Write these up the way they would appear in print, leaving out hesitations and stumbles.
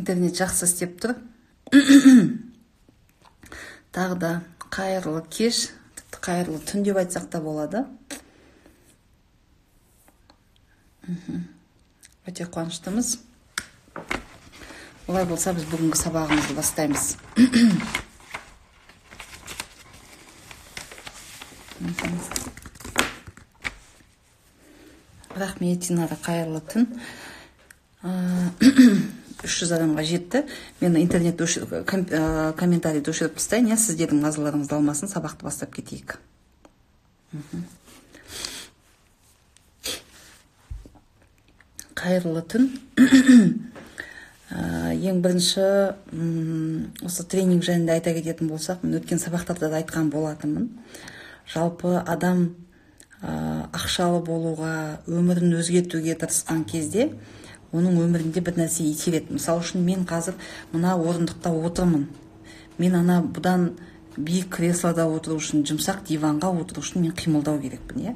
Интернет жақсы істеп тұр. Тағы да қайырлы кеш, тіпті қайырлы түн деп айтсақ та болады. Өте қуаныштымыз. Олай болса, біз бүгінгі сабағымызды бастаймыз. Рахмет, Динара, қайырлы түн. 300 адамға жетті. Мен интернет комментарийді өшіріп тастайын, иә, сіздердің мазаларыңызды алмасын, сабақты бастап кетейік. Қайырлы түн. Ең бірінші осы тренинг жайында айта кететін болсақ, мен өткен сабақтарда да айтқан болатынмын. Жалпы адам ақшалы болуға, өмірін өзгертуге тырысқан кезде оның өмірінде бір нәрсе итереді. Мысалы үшін, мен қазір мына орындықта отырмын. Мен ана бұдан биік креслода отыру үшін, жұмсақ диванға отыру үшін мен қимылдау керекпін, иә?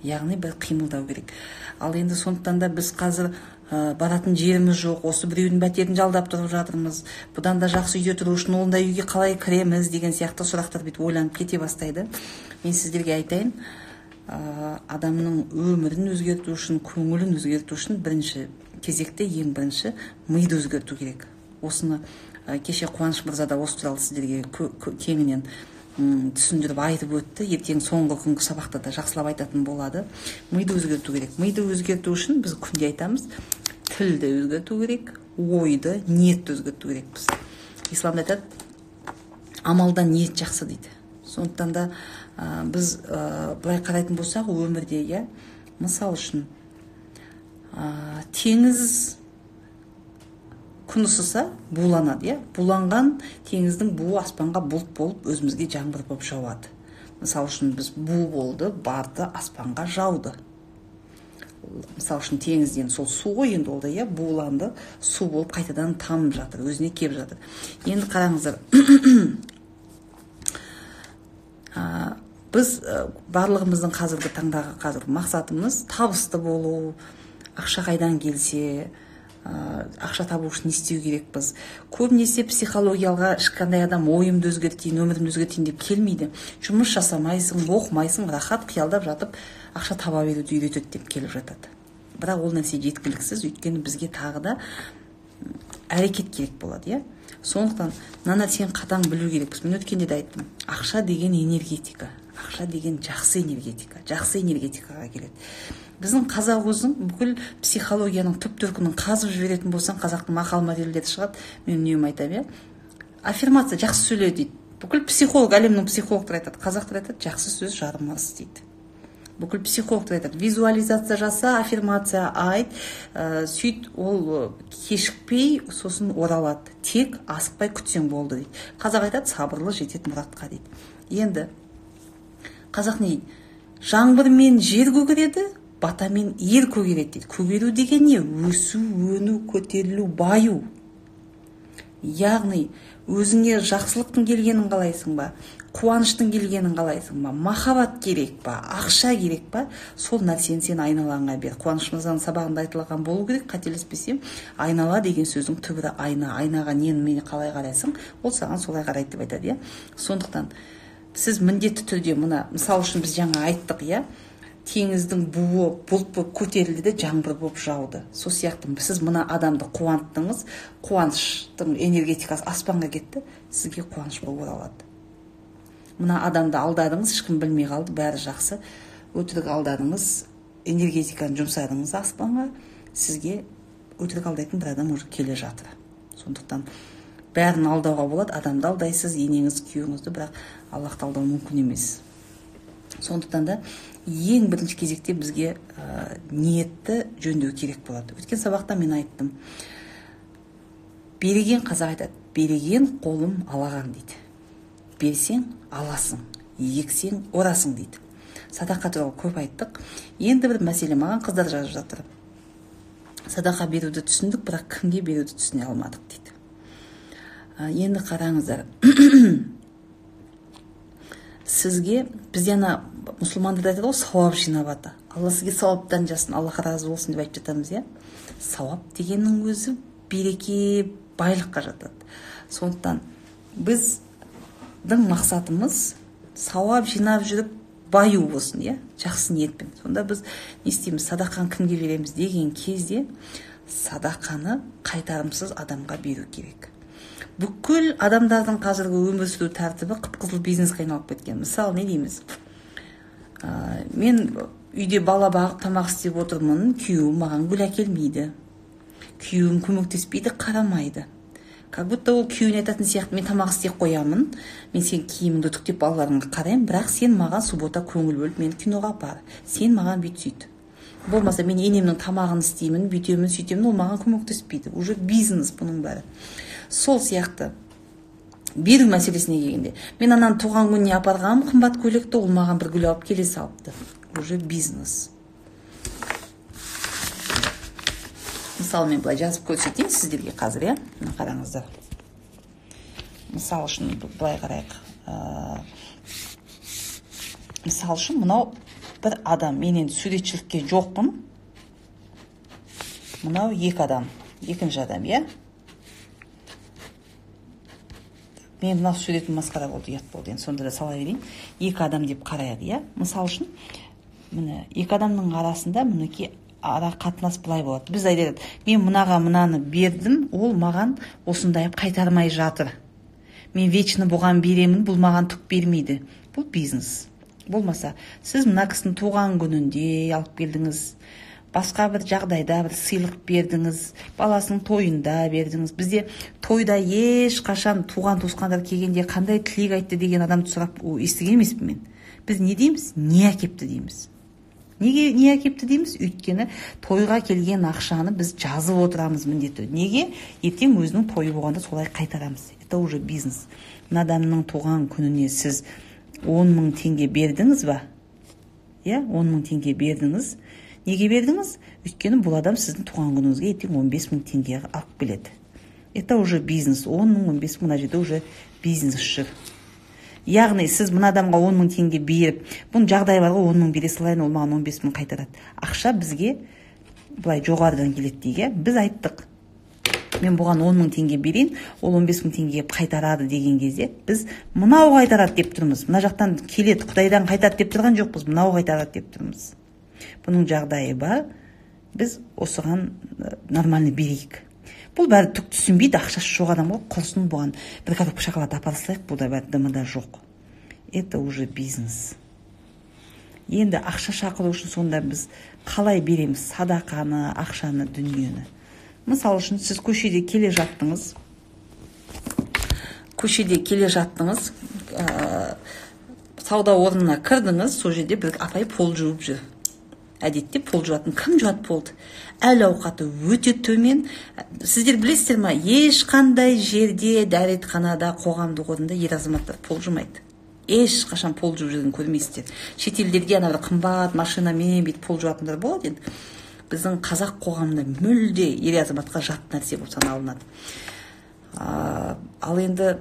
Яғни бір қимылдау керек. Ал енді сондықтан да біз қазір баратын жеріміз жоқ, осы біреудің пәтерін жалдап тұрып жатырмыз. Бұдан да жақсы үйде тұру үшін ондай үйге қалай кіреміз деген сияқты сұрақтар бүйтіп ойланып кете бастайды. Мен сіздерге айтайын, адамның өмірін өзгерту үшін, көңілін өзгерту үшін бірінші кезекте ең бірінші миды өзгерту керек. Осыны кеше Қуаныш мырза да осы туралы сіздерге кеңінен түсіндіріп айтып өтті. Ертең соңғы күнгі сабақта да жақсылап айтатын болады. Миды өзгерту керек. Миды өзгерту үшін біз күнде айтамыз, тілді өзгерту керек, ойды, ниетті өзгерту керекпіз. Исламда айтады, амалдан ниет жақсы дейді. Сондықтан да біз былай қарайтын болсақ, өмірде, иә, мысал үшін, теңіз күн ысыса буланады, иә? Буланған теңіздің буы аспанға бұлт болып, өзімізге жаңбыр болып жауады. Мысал үшін, біз бу болды, барды, аспанға жауды. Мысал үшін, теңізден сол су ғой енді ол да, иә, буланды, су болып қайтадан тамып жатыр, өзіне кеп жатыр. Енді қараңыздар, біз барлығымыздың қазіргі таңдағы қазір мақсатымыз табысты болу, ақша қайдан келсе, ақша табу үшін не істеу керекпіз. Көбінесе психологияға ешқандай адам ойымды өзгертейін, өмірімді өзгертейін деп келмейді. Жұмыс жасамайсың, оқымайсың, рахат қиялдап жатып ақша таба беруді үйретеді деп келіп жатады. Бірақ ол нәрсе жеткіліксіз, өйткені бізге тағы да әрекет керек болады, иә? Сондықтан мына нәрсені қатаң білу керекпіз. Мен өткенде де айттым. Ақша деген энергетика. Ақша деген жақсы энергетика. Жақсы энергетикаға келеді. Біздің қазақ өзің бүкіл психологияның түп төркінін қазып жіберетін болсаң, қазақтың мақал мәтелдері шығады. Мен үнемі айтамын, иә. Аффирмация жақсы сөйле дейді. Бүкіл психолог, әлемнің психологтары айтады, қазақтар айтады, жақсы сөз жарым ырыс дейді. Бүкіл психологтар айтады, визуализация жаса, аффирмация айт, сөйт, ол кешікпей сосын оралады. Тек асықпай күтсең болды дейді. Қазақ айтады, сабырлы жетеді мұратқа дейді. Енді қазақ не дейді? Жаңбырмен жер көгереді, батамен ер көгереді дейді. Көгеру деген не? Өсу, өну, көтерілу, баю. Яғни өзіңе жақсылықтың келгенін қалайсың ба? Қуаныштың келгенін қалайсың ба? Махаббат керек па? Ақша керек па? Сол нәрсені сен айналаңа бер. Қуаныш мырзаның сабағында айтылған болу керек, қателеспесем, айнала деген сөздің түбірі айна. Айнаға нені мені қалай қарайсың, ол саған солай қарайды деп айтады, иә? Сондықтан сіз міндетті түрде мына, мысал үшін біз жаңа айттық, иә? Теңіздің буы бұлт болып көтерілді де жаңбыр болып жауды. Сол сияқты сіз мына адамды қуанттыңыз, қуаныштың энергетикасы аспанға кетті, сізге қуаныш болып оралады. Мына адамды алдадыңыз, ешкім білмей қалды, бәрі жақсы. Өтірік алдадыңыз, энергетиканы жұмсадыңыз аспанға, сізге өтірік алдайтын бір адам уже келе жатыр. Сондықтан бәрін алдауға болады, адамды алдайсыз, енеңіз, күйеуіңізді, бірақ Аллахты алдау мүмкін емес. Сондықтан да ең бірінші кезекте бізге ниетті жөндеу керек болады. Өткен сабақта мен айттым. Береген қазақ айтады, береген қолым алаған дейді. Берсең аласың, ексең орасың дейді. Садақа туралы көп айттық. Енді бір мәселе, маған қыздар жазып жатыр. Садақа беруді түсіндік, бірақ кімге беруді түсіне алмадық дейді. Енді қараңыздар. Сізге, бізде ана мұсылмандар айтады ғой, сауап жинап ата. Алла сізге сауаптан жазсын, Аллах разы болсын деп айтып жатамыз, иә? Сауап дегеннің өзі береке Байлыққа жатады. Сондықтан біздің мақсатымыз сауап жинап жүріп баю болсын, иә, жақсы ниетпен. Сонда біз не істейміз? Садақаны кімге береміз деген кезде садақаны қайтарымсыз адамға беру керек. Бүкіл адамдардың қазіргі өмір сүру тәртібі қып-қызыл бизнеске айналып кеткен. Мысалы, не дейміз? Мен үйде бала бағып тамақ істеп отырмын, күйеуім маған гүл әкелмейді. Күйеуім көмектеспейді, қарамайды. Как будто ол күйеуіне айтатын сияқты: мен тамақ істеп қоямын, мен сен киіміңді үтіктеп балаларыңа қараймын, бірақ сен маған суббота көңіл бөліп мені киноға апар, сен маған бүйт сөйт. Болмаса мен енемнің тамағын істеймін, бүйтемін, сөйтемін, ол маған көмектеспейді. Уже бизнес бұның бәрі. Сол сияқты беру мәселесіне келгенде, мен ананың туған күніне апарғанмын қымбат көйлекті, ол маған бір гүл алып келе салыпты. Уже бизнес. Мысалы, мен былай жазып көрсетейін сіздерге қазір, иә? Мына қараңыздар. Мысал үшін былай қарайық. Мысал үшін мынау бір адам, мен енді суретшілікке жоқпын. Мынау екі адам, екінші адам, иә? Мен мынау суретім масқара болды, ұят болды, енді сонда да сала берейін. Екі адам деп қарайық, иә? Мысал үшін, міне, екі адамның арасында мінекей ара қатынас былай болады. Біз айтады, мен мынаға мынаны бердім, ол маған осындай қайтармай жатыр. Мен вечно бұған беремін, бұл маған түк бермейді. Бұл бизнес. Болмаса, сіз мына кісінің туған күнінде алып келдіңіз, басқа бір жағдайда бір сыйлық бердіңіз, баласының тойында бердіңіз. Бізде тойда ешқашан туған туысқандар келгенде қандай тілек айтты деген адамды сұрап естіген емеспін мен. Біз не дейміз? Не әкепті дейміз. Неге не әкепті дейміз? Өйткені тойға келген ақшаны біз жазып отырамыз міндетті. Неге? Ертең өзінің тойы болғанда солай қайтарамыз. Это уже бизнес. Мына адамның туған күніне сіз 10 мың теңге бердіңіз ба? Иә, 10 мың теңге бердіңіз. Неге бердіңіз? Өйткені бұл адам сіздің туған күніңізге ертең 15 мың теңге алып келеді. Это уже бизнес. 10 мың, 15 мың, мына жерде уже бизнес жүр. Яғни сіз мына адамға 10 мың теңге беріп, бұның жағдайы бар ғой, 10 мың бере салайын, ол маған 15 мың қайтарады. Ақша бізге былай жоғарыдан келеді дейік, иә? Біз айттық, мен бұған 10 мың теңге берейін, ол 15 мың теңге қайтарады деген кезде, біз мынау қайтарады деп тұрмыз. Мына жақтан келеді, Құдайдан қайтарады деп тұрған жоқпыз, мынау қайтарады деп тұрмыз. Бұның жағдайы бар, біз осыған нормально берейік. Бұл бәрі түк түсінбейді, ақшасы жоқ адам ғой, құрсын бұған бір коробка шоколад апара салайық, бұл да бәрі дымыда жоқ. Это уже бизнес. Енді ақша шақыру үшін сонда біз қалай береміз садақаны, ақшаны, дүниені? Мысал үшін, сіз көшеде келе жаттыңыз, сауда орнына кірдіңіз, сол жерде бір апай пол жуып жүр. Әдетте пол жуатын кім жуады полды? Әл ауқаты өте төмен. Сіздер білесіздер ма, ешқандай жерде, дәретханада, қоғамдық орында ер азаматтар пол жумайды. Ешқашан пол жуып жүргенін көрмейсіздер. Шетелдерде ана бір қымбат машинамен бүйтіп пол жуатындар болады енді. Біздің қазақ қоғамында мүлде ер азаматқа жат нәрсе болып саналынады. Ал енді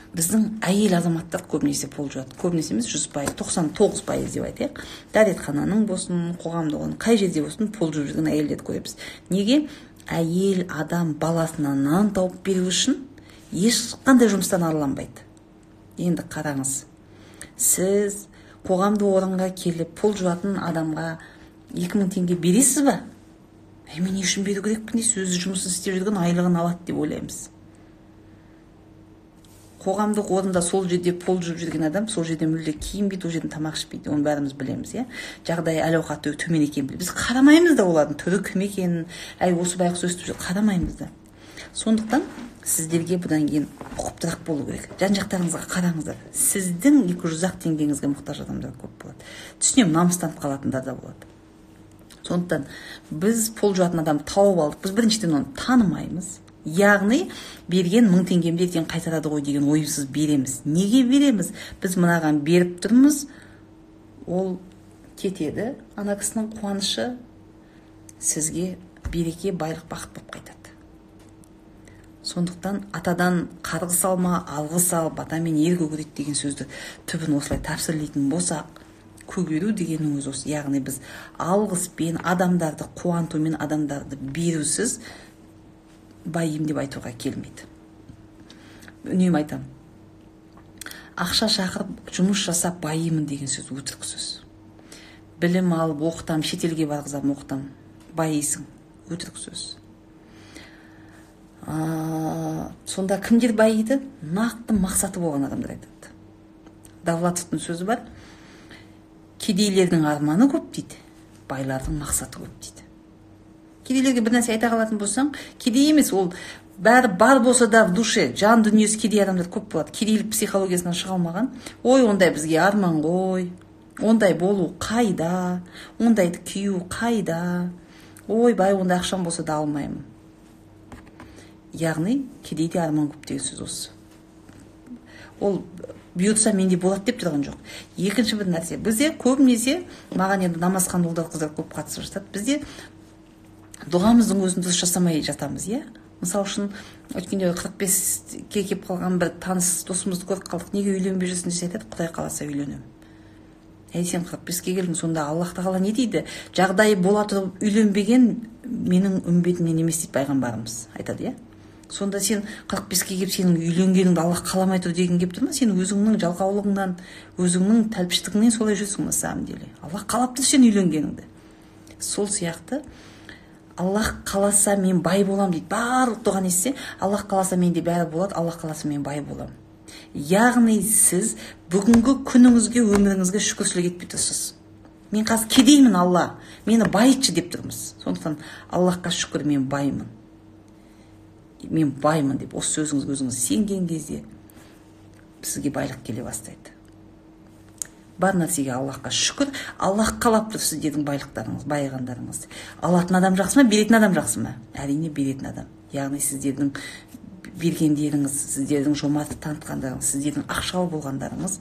біздің әйел азаматтар көбінесе пол жуады. Көбінесе емес, 100%, 99% деп айтайық. Дәретхананың болсын, қоғамдық орын, қай жерде болсын пол жуып жүрген әйелдерді көреміз. Неге? Әйел адам баласына нан тауып беру үшін ешқандай жұмыстан арыланбайды. Енді қараңыз, сіз қоғамдық орынға келіп пол жуатын адамға 2000 теңге бересіз ба? Мен не үшін беру керекпін дейсіз, өзі жұмысын істеп жүрген айлығын алады деп ойлаймыз. Қоғамдық орында сол жерде пол жуып жүрген адам сол жерде мүлде киінбейді, ол жерден тамақ ішпейді, оны бәріміз білеміз, иә? Жағдайы, әл ауқаты төмен екенін білеміз. Біз қарамаймыз да олардың түрі кім екенін, әй осы байғұс өстіп жүр, қарамаймыз да. Сондықтан сіздерге бұдан кейін ұқыптырақ болу керек. Жан-жақтарыңызға қараңыздар. Сіздің 200-ақ теңгеңізге мұқтаж адамдар көп болады. Түсінемін, намыстанып қалатындар да болады. Сондықтан біз пол жуатын адамды тауып алдық. Біз біріншіден оны танымаймыз. Яғни берген 1000 теңгемді ертең қайтарады ғой деген ойсыз береміз. Неге береміз? Біз мынаған беріп тұрмыз, ол кетеді. Ана кісінің қуанышы сізге береке, байлық, бақыт болып қайтады. Сондықтан атадан қарғыс алма, алғыс ал, батамен ер көгереді деген сөзді түбін осылай тәпсірлейтін болсақ, көгеру дегеннің өзі осы. Яғни біз алғыспен, адамдарды қуантумен, адамдарды берусіз байимын деп айтуға келмейді. Үнемі айтамын, ақша шақырып жұмыс жасап байимын деген сөз өтірік сөз. Білім алып оқытам, шетелге барғызам, оқытам, байисың, өтірік сөз. Сонда кімдер байиды? Нақты мақсаты болған адамдар айтады. Довлатовтың сөзі бар: кедейлердің арманы көп дейді, байлардың мақсаты көп дейді. Кедейлерге бір нәрсе айта қалатын болсаң, кедей емес ол, бәрі бар болса да, в душе, жан дүниесі кедей адамдар көп болады. Кедейлік психологиясынан шыға алмаған. Ой, ондай бізге арман ғой, ондай болу қайда, ондайды кию қайда, ойбай, ондай ақшам болса да алмаймын. Яғни кедейде арман көп деген сөз осы. Ол бұйыртса менде болады деп тұрған жоқ. Екінші бір нәрсе, бізде көбінесе, маған енді намазхан ұлдар, қыздар көп қатысып жатады, бізде дұғамыздың өзін дұрыс жасамай жатамыз, иә. Мысалы үшін, өткенде 45-ке келіп қалған бір таныс досымызды көріп қалдық. Неге үйленбей жүрсің десе, айтады: «Құдай қаласа, үйленемін». Әй, сен 45-ке келдің, сонда Аллах тағала не дейді? Жағдайы бола тұрып үйленбеген менің үмбетімнен емес дейді, пайғамбарымыз айтады, иә. Сонда сен 45-ке келіп, сенің үйленгеніңді Аллах қаламай тұр деген келіп тұр ма? Сен өзіңнің жалқаулығыңнан, өзіңнің тәлпіштігіңнен солай жүрсің. На самом деле Аллах қалап тұр сен үйленгеніңді. Сол сияқты «Аллах қаласа, мен бай боламын» дейді. Барлық дұғаны естісе, «Аллах қаласа, менде бәрі болады, Аллах қаласа, мен бай боламын». Яғни сіз бүгінгі күніңізге, өміріңізге шүкіршілік етпей тұрсыз. Мен қазір кедеймін, Алла, мені байытшы деп тұрмыз. Сондықтан «Аллахқа шүкір, мен баймын, мен баймын» деп осы сөзіңізге өзіңіз сенген кезде сізге байлық келе бастайды. Бар нәрсеге Аллахқа шүкір. Аллах қалап тұр сіздердің байлықтарыңыз, байығандарыңызды. Алатын адам жақсы ма, беретін адам жақсы ма? Әрине, беретін адам. Яғни сіздердің бергендеріңіз, сіздердің жомарттық танытқандарыңыз, сіздердің ақшалы болғандарыңыз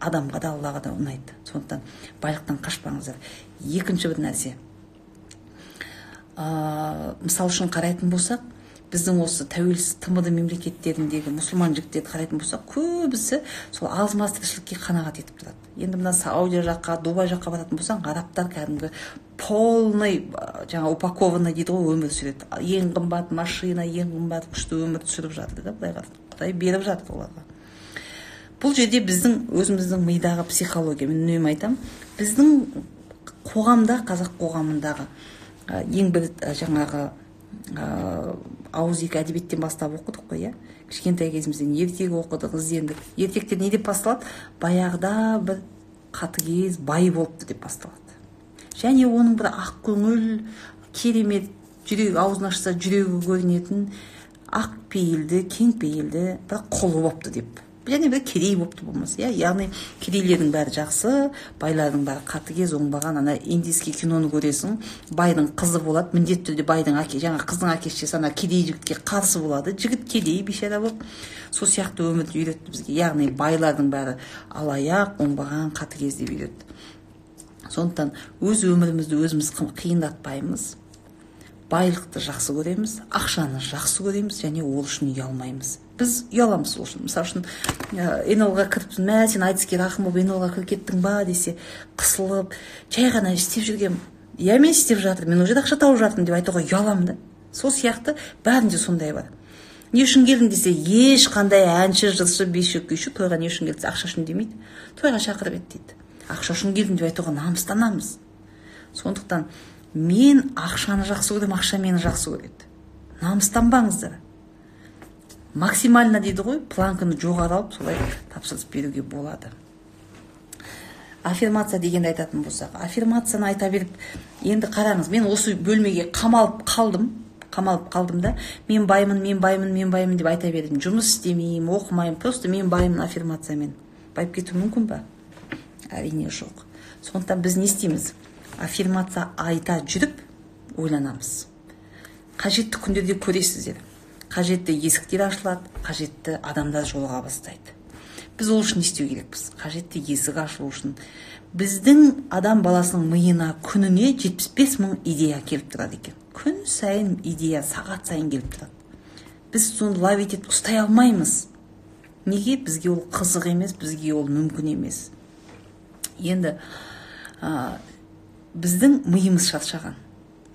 адамға да, Аллаға да ұнайды. Сондықтан байлықтан қашпаңыздар. Екінші бір нәрсе, мысал үшін қарайтын болсақ, біздің осы тәуелсіз ТМД мемлекеттеріндегі мұсылман жігіттерді қарайтын болсақ, көбісі сол аз маз тіршілікке қанағат етіп тұрады. Енді мына Саудия жаққа, Дубай жаққа баратын болсаң, арабтар кәдімгі полный, жаңа упакованный дейді ғой, өмір сүреді. Ең қымбат машина, ең қымбат күшті өмір сүріп жатыр да. Былай Құдай беріп жатыр оларға. Бұл жерде біздің өзіміздің мидағы психология. Мен үнемі айтамын, біздің қоғамда, қазақ қоғамындағы ең бір жаңағы ауызекі әдебиеттен бастап оқыдық қой, иә. Кішкентай кезімізден ертегі оқыдық, іздендік. Ертектер не деп басталады? Баяғыда бір қатыгез бай болыпты деп басталады. Және оның бір ақ көңіл, керемет жүрегі, аузын ашса жүрегі көрінетін, ақ пейілді, кең пейілді бір құлы болыпты деп, және бір кедей болыпты болмаса, иә. Яғни кедейлердің бәрі жақсы, байлардың бәрі қатыгез, оңбаған. Ана индийский киноны көресің, байдың қызы болады, міндетті түрде байдың әке, жаңа қыздың әке шешесі ана кедей жігітке қарсы болады, жігіт кедей, бейшара болып. Сол сияқты өмірді үйретті бізге. Яғни байлардың бәрі алаяқ, оңбаған, қатыгез деп үйретті. Сондықтан өз өмірімізді өзіміз қиындатпаймыз. Байлықты жақсы көреміз, ақшаны жақсы көреміз және ол үшін ұялмаймыз. Біз ұяламыз сол үшін. Мысалы үшін, НЛ-ға кіріп, мә, сен айтыскер ақын болып НЛ-ға кіріп кеттің ба десе, қысылып, жай ғана істеп жүргенмін, иә, мен істеп жатырмын, мен ол жерде ақша тауып жатырмын деп айтуға ұяламын да. Сол сияқты бәрінде сондай бар. Не үшін келдің десе, ешқандай әнші, жыршы, биші, күйші тойға не үшін келді десе, ақша үшін демейді. Тойға шақырып еді дейді. Ақша үшін келдім деп айтуға намыстанамыз. Сондықтан мен ақшаны жақсы көремін, ақша мені жақсы көреді. Намыстанбаңыздар. Максимально дейді ғой, планканы жоғары алып, солай тапсырыс беруге болады. Аффирмация дегенді айтатын болсақ, аффирмацияны айта беріп, енді қараңыз, мен осы бөлмеге қамалып қалдым да, мен баймын, мен баймын, мен баймын деп айта бердім. Жұмыс істемеймін, оқымаймын, просто мен баймын аффирмациямен. Байып кету мүмкін ба? Әрине, жоқ. Сондықтан біз не істейміз? Аффирмация айта жүріп ойланамыз. Қажетті күндерде көресіздер, қажетті есіктер ашылады, қажетті адамдар жолыға бастайды. Біз ол үшін не істеу керекпіз? Қажетті есік ашылу үшін біздің адам баласының миына күніне 75 мың идея келіп тұрады екен. Күн сайын идея, сағат сайын келіп тұрады. Біз соны ловить етіп ұстай алмаймыз. Неге? Бізге ол қызық емес, бізге ол мүмкін емес. Енді біздің миымыз шаршаған.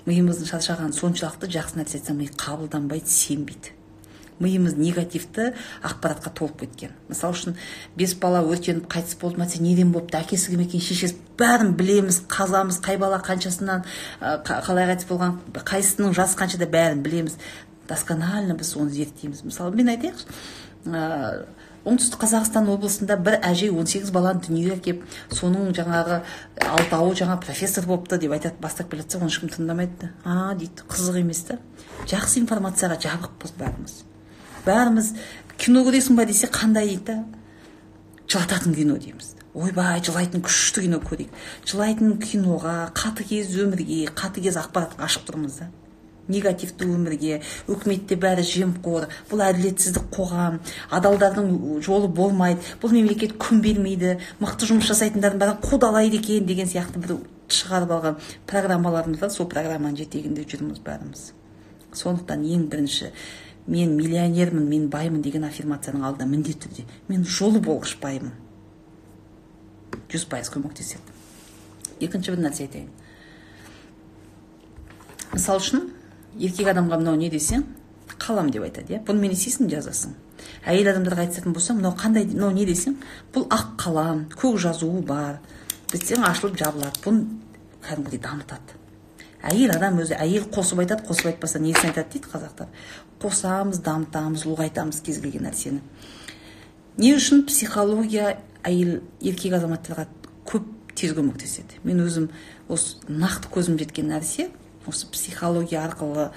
Миымыздың шаршағаны соншалықты, жақсы нәрсе айтса, ми қабылданбайды, сенбейді. Миымыз негативті ақпаратқа толып кеткен. Мысалы үшін, бес бала өртеніп қайтыс болды ма десе, неден болыпты, әкесі кім екен, шешесі, бәрін білеміз, қазамыз, қай бала қаншасынан, қалай қайтыс болған, қайсысының жасы қаншада, бәрін білеміз. Досконально біз оны зерттейміз. Мысалы, мен айтайықшы, Оңтүстік Қазақстан облысында бір әжей 18 баланы дүниеге әкеп, соның жаңағы алтауы жаңа профессор болыпты деп айтады, бастап келе жатса, оны ешкім тыңдамайды. «А», – дейді, қызық емес та. Жақсы информацияға жабықпыз бәріміз. Бәріміз «Кино көресің ба?» десе, «Қандай?» дейді да. «Жылататын кино», – дейміз. «Ойбай, жылайтын күшті кино көрейік». Жылайтын киноға, қатыгез өмірге, қатыгез ақпаратқа ашық тұрмыз да, негативті өмірге. Үкіметте бәрі жемқор, бұл әділетсіздік қоғам, адалдардың жолы болмайды, бұл мемлекет күн бермейді, мықты жұмыс жасайтындардың бәрін қудалайды екен деген сияқты бір шығарып алған программаларымыз бар. Сол программаның жетегінде жүрміз бәріміз. Сондықтан ең бірінші «Мен миллионермін, мен баймын» деген аффирмацияның алдында міндетті түрде «Мен жолы болғыш баймын» 100% көмектеседі. Екінші бір нәрсе айтайын. Мысалы үшін, еркек адамға «Мынау не?» десең, «Қалам» деп айтады, иә. «Бұнымен не істейсің?» «Жазасың». Әйел адамдарға айтатын болсаң, «Мынау қандай, мынау не?» десең, «Бұл ақ қалам, көк жазуы бар, бүйтсең, ашылып жабылады». Бұны кәдімгідей дамытады. Әйел адам өзі, әйел қосып айтады, қосып айтпаса, несін айтады дейді қазақтар. Қосамыз, дамытамыз, ұлғайтамыз кез келген нәрсені. Не үшін психология әйел, еркек азаматтарға көп тез көмектеседі? Мен өзім осы нақты көзім жеткен нәрсе, осы психология арқылы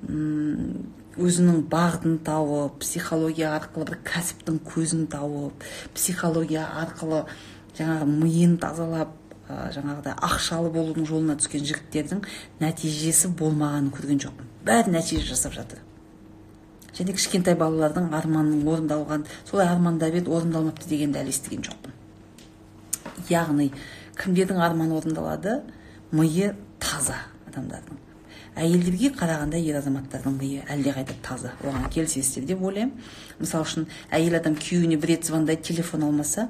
өзінің бағытын тауып, психология арқылы бір кәсіптің көзін тауып, психология арқылы жаңағы миын тазалап, жаңағыдай ақшалы болудың жолына түскен жігіттердің нәтижесі болмағанын көрген жоқпын. Бәрі нәтиже жасап жатыр. Және кішкентай балалардың арманының орындалған, солай армандап еді, орындалмапты дегенді әлі естіген жоқпын. Яғни кімдердің арманы орындалады? Миы таза адамдардың. Әйелдерге қарағанда ер азаматтардың миы әлдеқайда таза, оған келісесіздер деп ойлаймын. Мысалы үшін, әйел адам күйеуіне бір рет звондайды, телефон алмаса,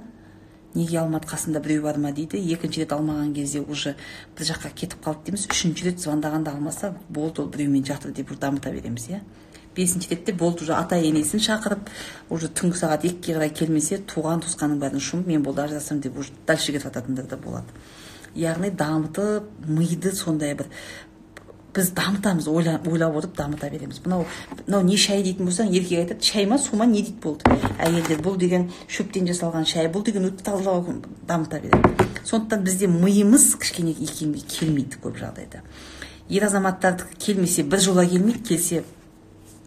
«Неге алмады, қасында біреу бар ма?» дейді. Екінші рет алмаған кезде, уже бір жаққа кетіп қалды дейміз. Үшінші рет звондағанда алмаса, болды, ол біреумен жатыр деп дамыта береміз, иә. Бесінші ретте болды, уже ата енесін шақырып, уже түнгі сағат 2-ге қарай келмесе, туған туысқанның бәрін шұмып, «Мен, болды, ажырасамын» деп, уже дальше кетіп жататындар да болады. Яғни дамытып миды, сондай бір біз дамытамыз, ойлап отырып дамыта береміз. Мынау не шай дейтін болсаң, еркек айтады, шай ма, су ма, не дейді, болды. Әйелдер «Бұл деген шөптен жасалған шай, бұл деген өте тазалау», дамыта береді. Сондықтан бізде миымыз кішкене икемге келмейді көп жағдайда. Ер азаматтардікі келмесе, бір жола келмейді, келсе,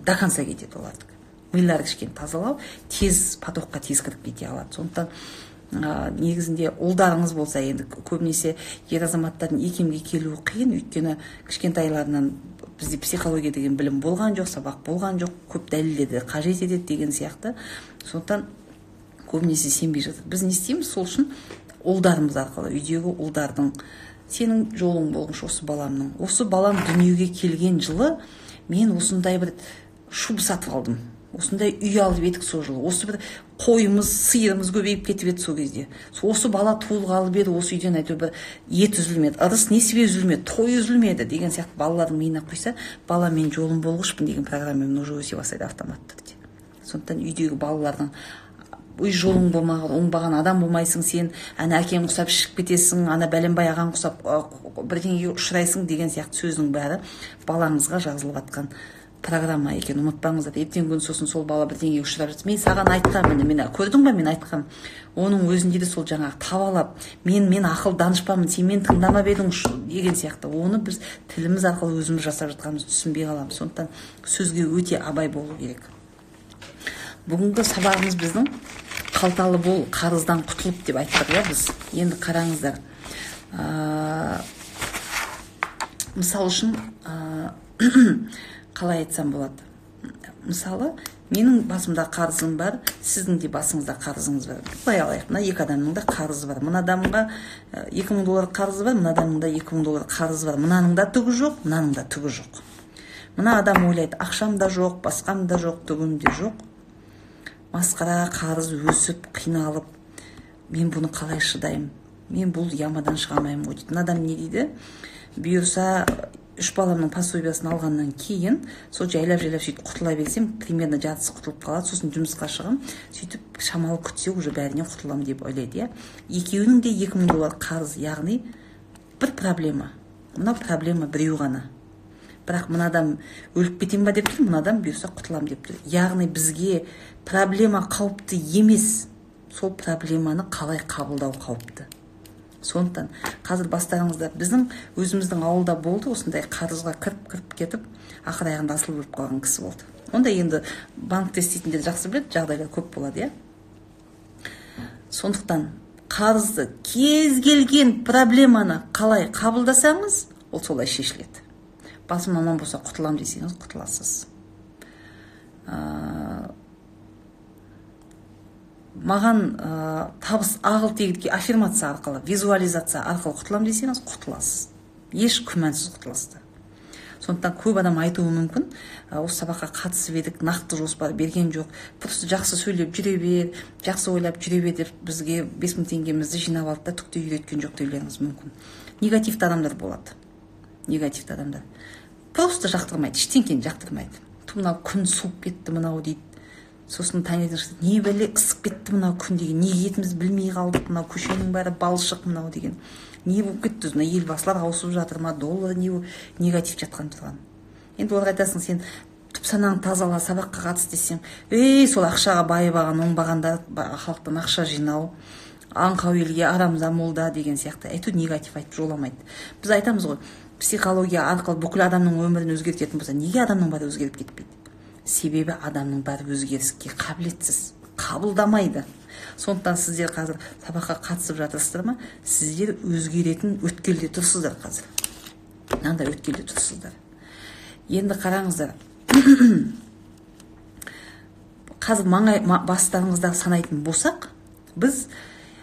до конца кетеді. Олардікі милары кішкене тазалау, тез потокқа тез кіріп кете алады. Сондықтан негізінде ұлдарыңыз болса, енді көбінесе ер азаматтардың икемге келуі қиын, өйткені кішкентайларынан бізде психология деген білім болған жоқ, сабақ болған жоқ, көп дәлелдерді қажет етеді деген сияқты. Сондықтан көбінесе сенбей жатады. Біз не істейміз? Сол үшін ұлдарымыз арқылы, үйдегі ұлдардың «Сенің жолың болғыш, осы баламның, осы балам дүниеге келген жылы мен осындай бір шуба сатып алдым, осындай үй алып едік сол жылы, осы бір қойымыз, сиырымыз көбейіп кетіп еді сол кезде, осы бала туылғалы бері осы үйден әйтеуір бір ет үзілмеді, ырыс несібе үзілмеді, той үзілмеді» деген сияқты балалардың миына құйса, бала «Мен жолым болғышпын» деген программамен уже өсе бастайды автоматты түрде. Сондықтан үйдегі балалардың «Ой, жолың болмаған, оңбаған адам болмайсың сен, ана әкең құсап ішіп кетесің, ана бәленбай ағаң құсап бірдеңеге ұшырайсың» деген сияқты сөздің бәрі балаңызға жазылып жатқан программа екенін ұмытпаңыздар. Ертеңгі күні сосын сол бала бірдеңеге ұшырап жатса, «Мен саған айтқанмын, міне, көрдің ба, мен айтқам». Оның өзінде де сол жаңағы табалап, Мен ақыл данышпанмын, сен мені тыңдамап едің» деген сияқты. Оны біз тіліміз арқылы өзіміз жасап жатқанымызды түсінбей қаламыз. Сондықтан сөзге өте абай болу керек. Бүгінгі сабағымыз біздің «Қалталы бол, қарыздан құтылып» деп айттық, иә. Біз енді қараңыздар, мысалы үшін, қалай айтсам болады, мысалы, менің басымда қарызым бар, сіздің де басыңызда қарызыңыз бар. Былай алайық, мына екі адамның да қарызы бар. Мына адамға 2000 доллар қарызы бар, мына адамның да 2000 доллар қарызы бар. Мынаның да түгі жоқ, мынаның да түгі жоқ. Мына адам ойлайды: «Ақшам да жоқ, басқам да жоқ, түгім де жоқ, масқара, қарыз өсіп, қиналып, мен бұны қалай шыдаймын, мен бұл ямадан шыға алмаймын ғой», – дейді. Мына адам не дейді? Бұйырса Үш баламның пособиясын алғаннан кейін сол жайлап-жайлап сөйтіп құтыла берсем, примерно жартысы құтылып қалады, сосын жұмысқа шығам, сөйтіп шамалы күтсе уже бәрінен құтыламын деп ойлайды, иә. Екеуінің де 2000 доллар қарыз, яғни бір проблема. Мына проблема біреу ғана. Бірақ мына адам өліп кетем ба деп тұр, мына адам бұйырса құтылам деп тұр. Яғни бізге проблема қауіпті емес, сол проблеманы қалай қабылдау қауіпті. Сондықтан қазір бастарыңызда біздің өзіміздің ауылда болды осындай қарызға кіріп кетіп, ақыр аяғында асылып өліп қалған кісі болды. Онда енді банкте істейтіндер жақсы біледі, жағдайлар көп болады, иә. Сондықтан қарызды, кез келген проблеманы қалай қабылдасаңыз, ол солай шешіледі. Басым аман болса құтылам десеңіз, құтыласыз. Маған табыс ағыл-тегілге аффирмация арқылы, визуализация арқылы құтылам десеңіз, құтыласыз. Еш күмәнсіз құтыласыз. Сондықтан көп адам айтуы мүмкін, осы сабаққа қатысып едік, нақты жоспар берген жоқ, просто жақсы сөйлеп жүре бер, жақсы ойлап жүре бер деп бізге 5000 теңгемізді жинап алды да түк те үйреткен жоқ деулеріңіз мүмкін. Негативті адамдар болады. Негативті адамдар. Просто жақтырмайды, ештеңкені жақтырмайды. Мынау күн суып кетті мынау дейді. Сосын таңертең шықты, не бәле ысып кетті мынау күн деген, не киетінімізді білмей қалдық, мынау көшенің бәрі балшық мынау деген. Не болып кетті, мына елбасылар ауысып жатыр ма, доллар не негатив жатқан тұрған. Енді оларға айтасың, сен түп санаңды тазала, сабаққа қатыс десең, ей, сол ақшаға байып алған оңбағандар, халықтан ақша жинау, аңқау елге арамза молда деген сияқты, әйтеуір негатив айтып жоламайды. Біз айтамыз ғой, психология арқылы бүкіл адамның өмірін өзгертетін болса, неге адамның бәрі өзгеріп кетпейді? Себебі адамның бәрі өзгеріске қабілетсіз, қабылдамайды. Сондықтан сіздер қазір сабаққа қатысып жатырсыздар ма? Сіздер өзгеретін өткелде тұрсыздар қазір. Мынандай өткелде тұрсыздар. Енді қараңыздар. Қазір маңай бастарыңыздағы санайтын болсақ, біз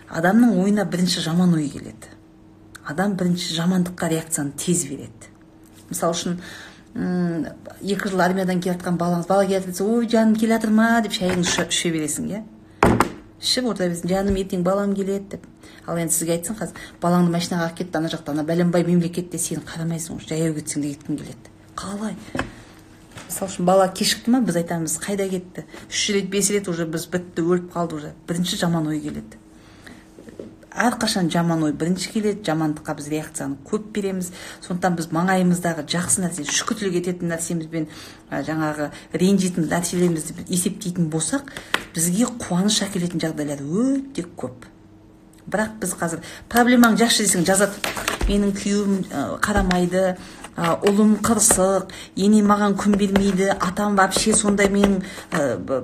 адамның ойына бірінші жаман ой келеді. Адам бірінші жамандыққа реакцияны тез береді. Мысал үшін, 2 жыл армиядан келе жатқан балаңыз, бала келе жатса, ой, жаным келе жатыр ма деп шайыңды іше бересің, иә? Ішіп отыра бересің, жаным ертең балам келеді деп. Ал енді сізге айтсын қазір, балаңды машинаға алып кетті, ана жақта, ана бәленбай мемлекетте сені қарамайсың, жаяу кетсең де кеткің келеді. Қалай? Мысал үшін, бала кешікті ма, біз айтамыз, қайда кетті? 3 рет, 5 рет уже біз бітті, өліп қалды уже. Бірінші жаман ой келеді. Әрқашан жаман ой бірінші келеді, жамандыққа біз реакцияны көп береміз. Сондықтан біз маңайымыздағы жақсы нәрсе, шүкірлік ететін нәрсемізбен, жаңағы ренжитін нәрселерімізді есептейтін болсақ, бізге қуаныш әкелетін жағдайлар өте көп. Бірақ біз қазір проблемаң жақсы десең жазады. Менің күйеуім қарамайды, ұлым қырсық, енем маған күн бермейді, атам вообще сондай менің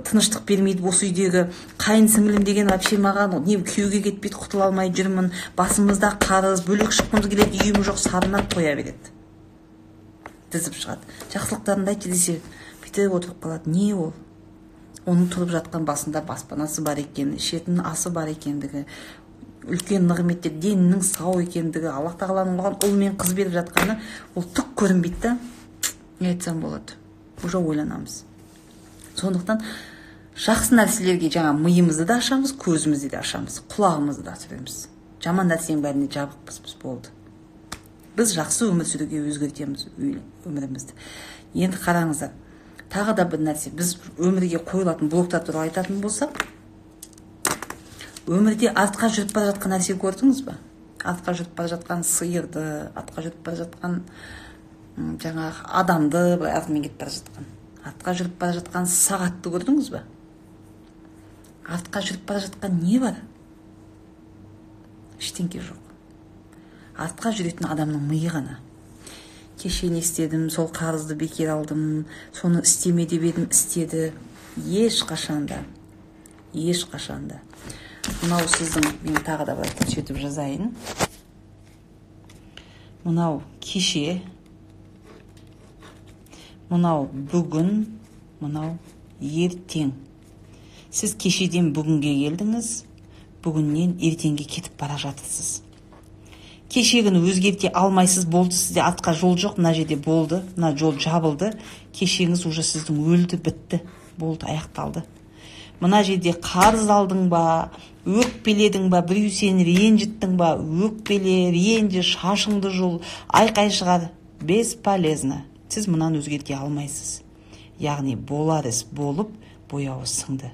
тыныштық бермейді осы үйдегі, қайын сіңілім деген вообще маған не күйеуге кетпейді, құтыла алмай жүрмін, басымызда қарыз, бөлек шыққымыз келеді, үйім жоқ, сарынап қоя береді. Тізіп шығады. Жақсылықтарыңды айтшы десе, бүйтіп отырып қалады. Не ол? Оның тұрып жатқан басында баспанасы бар екен, ішетін асы бар екендігі, үлкен нығметтер, денінің сау екендігі, Аллах тағаланың оған ұл мен қыз беріп жатқаны, ол түк көрінбейді да, не айтсам болады, уже ойланамыз. Сондықтан жақсы нәрселерге жаңа миымызды да ашамыз, көзімізді де ашамыз, құлағымызды да ашамыз. Жаман нәрсенің бәріне жабықпыз біз, болды. Біз жақсы өмір сүруге өзгертеміз өмірімізді. Енді қараңыздар, тағы да бір нәрсе, біз өмірге қойылатын блоктар туралы айтатын болсақ, өмірде артқа жүріп бара жатқан нәрсе көрдіңіз ба? Артқа жүріп бара жатқан сиырды, артқа жүріп бара жатқан жаңағы адамды, былай артымен кетіп бара жатқан. Артқа жүріп бара жатқан сағатты көрдіңіз ба? Артқа жүріп бара жатқан не бар? Ештеңке жоқ. Артқа жүретін адамның миы ғана. Кеше не істедім, сол қарызды бекер алдым, соны істеме деп едім, істеді. Ешқашан да, ешқашан да. Мынау сіздің, мен тағы да былай көрсетіп жазайын. Мынау кеше, мынау бүгін, мынау ертең. Сіз кешеден бүгінге келдіңіз, бүгіннен ертеңге кетіп бара жатырсыз. Кешегіні өзгерте алмайсыз, болды, сізде артқа жол жоқ, мына жерде болды, мына жол жабылды. Кешегіңіз уже сіздің өлді, бітті, болды, аяқталды. Мына жерде қарыз алдың ба, өкпеледің ба, біреу сені ренжіттің ба, өкпеле, ренжі, шашыңды жұл, айқай шығар. Бесполезно, сіз мынаны өзгерте алмайсыз. Яғни болар іс болып, бояуы сіңді.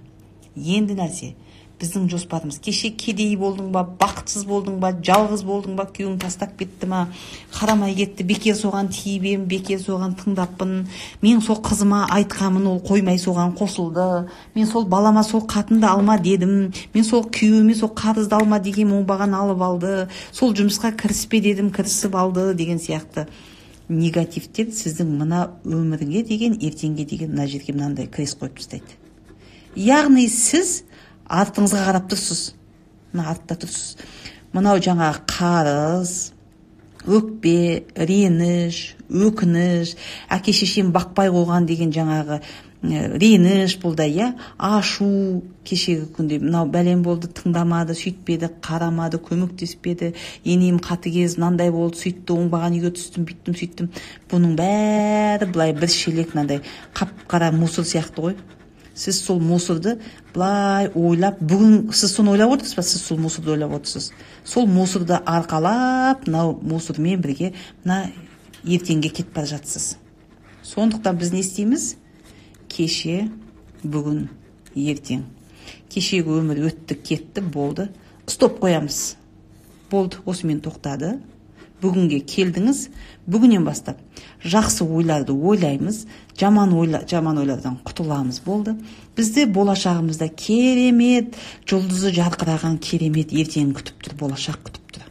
Енді нәрсе, біздің жоспарымыз: кеше кедей болдың ба, бақытсыз болдың ба, жалғыз болдың ба, күйеуің тастап кетті ма, қарамай кетті, бекер соған тиіп ем, бекер соған тыңдаппын, мен сол қызыма айтқанмын, ол қоймай соған қосылды, мен сол балама сол қатынды алма дедім, мен сол күйеуіме сол қарызды алма дегенмін, оңбаған алып алды, сол жұмысқа кіріспе дедім, кірісіп алды деген сияқты негативтер сіздің мына өмірге деген, ертеңге деген мына жерге мынандай крест қойып тастайды. Яғни сіз артыңызға қарап тұрсыз, мына артта тұрсыз. Мынау жаңағы қарыз, өкпе, реніш, өкініш, әке шешем бақпай қойған деген жаңағы реніш, бұл да, иә, ашу. Кешегі күнде мынау бәлем болды, тыңдамады, сөйтпеді, қарамады, көмектеспеді, енем қатыгез, мынандай болды, сөйтті, оңбаған үйге түстім, бүйттім, сөйттім. Бұның бәрі былай бір шелек мынандай қап қара мусор сияқты ғой. Сіз сол мусорды былай ойлап, бүгін сіз соны ойлап отырсыз ба? Сіз сол мусорды ойлап отырсыз, сол мусорды арқалап, мынау мусормен бірге мына ертеңге кетіп бара жатсыз. Сондықтан біз не істейміз? Кеше, бүгін, ертең. Кешегі өмір өтті, кетті, болды, стоп қоямыз. Болды, осымен тоқтады. Бүгінге келдіңіз, бүгіннен бастап жақсы ойларды ойлаймыз, жаман ойлардан құтыламыз, болды. Бізді болашағымызда керемет, жұлдызы жарқыраған керемет ертең күтіп тұр, болашақ күтіп тұр.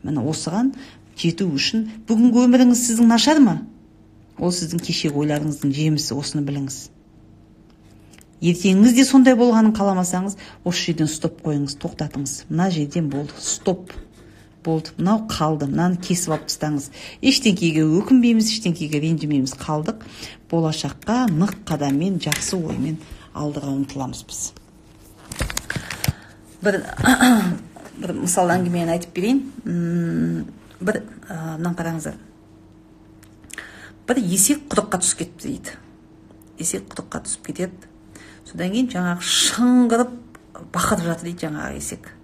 Міне, осыған жету үшін бүгінгі өміріңіз сіздің нашар ма? Ол сіздің кешегі ойларыңыздың жемісі, осыны біліңіз. Ертеңіңіз де сондай болғанын қаламасаңыз, осы жерден стоп қойыңыз, тоқтатыңыз. Мына жерден болды, стоп. Болды, мынау қалды, мынаны кесіп алып тастаңыз. Ештеңкеге өкінбейміз, ештеңкеге ренжімейміз, қалдық. Болашаққа нық қадаммен, жақсы оймен алдыға ұмтыламыз біз. Бір мысал әңгімені айтып берейін. Бір мынаны қараңыздар. Бір есек құдыққа түсіп кетті дейді. Есек құдыққа түсіп кетеді. Содан кейін жаңағы шыңғырып бақырып жатыр дейді жаңағы есек.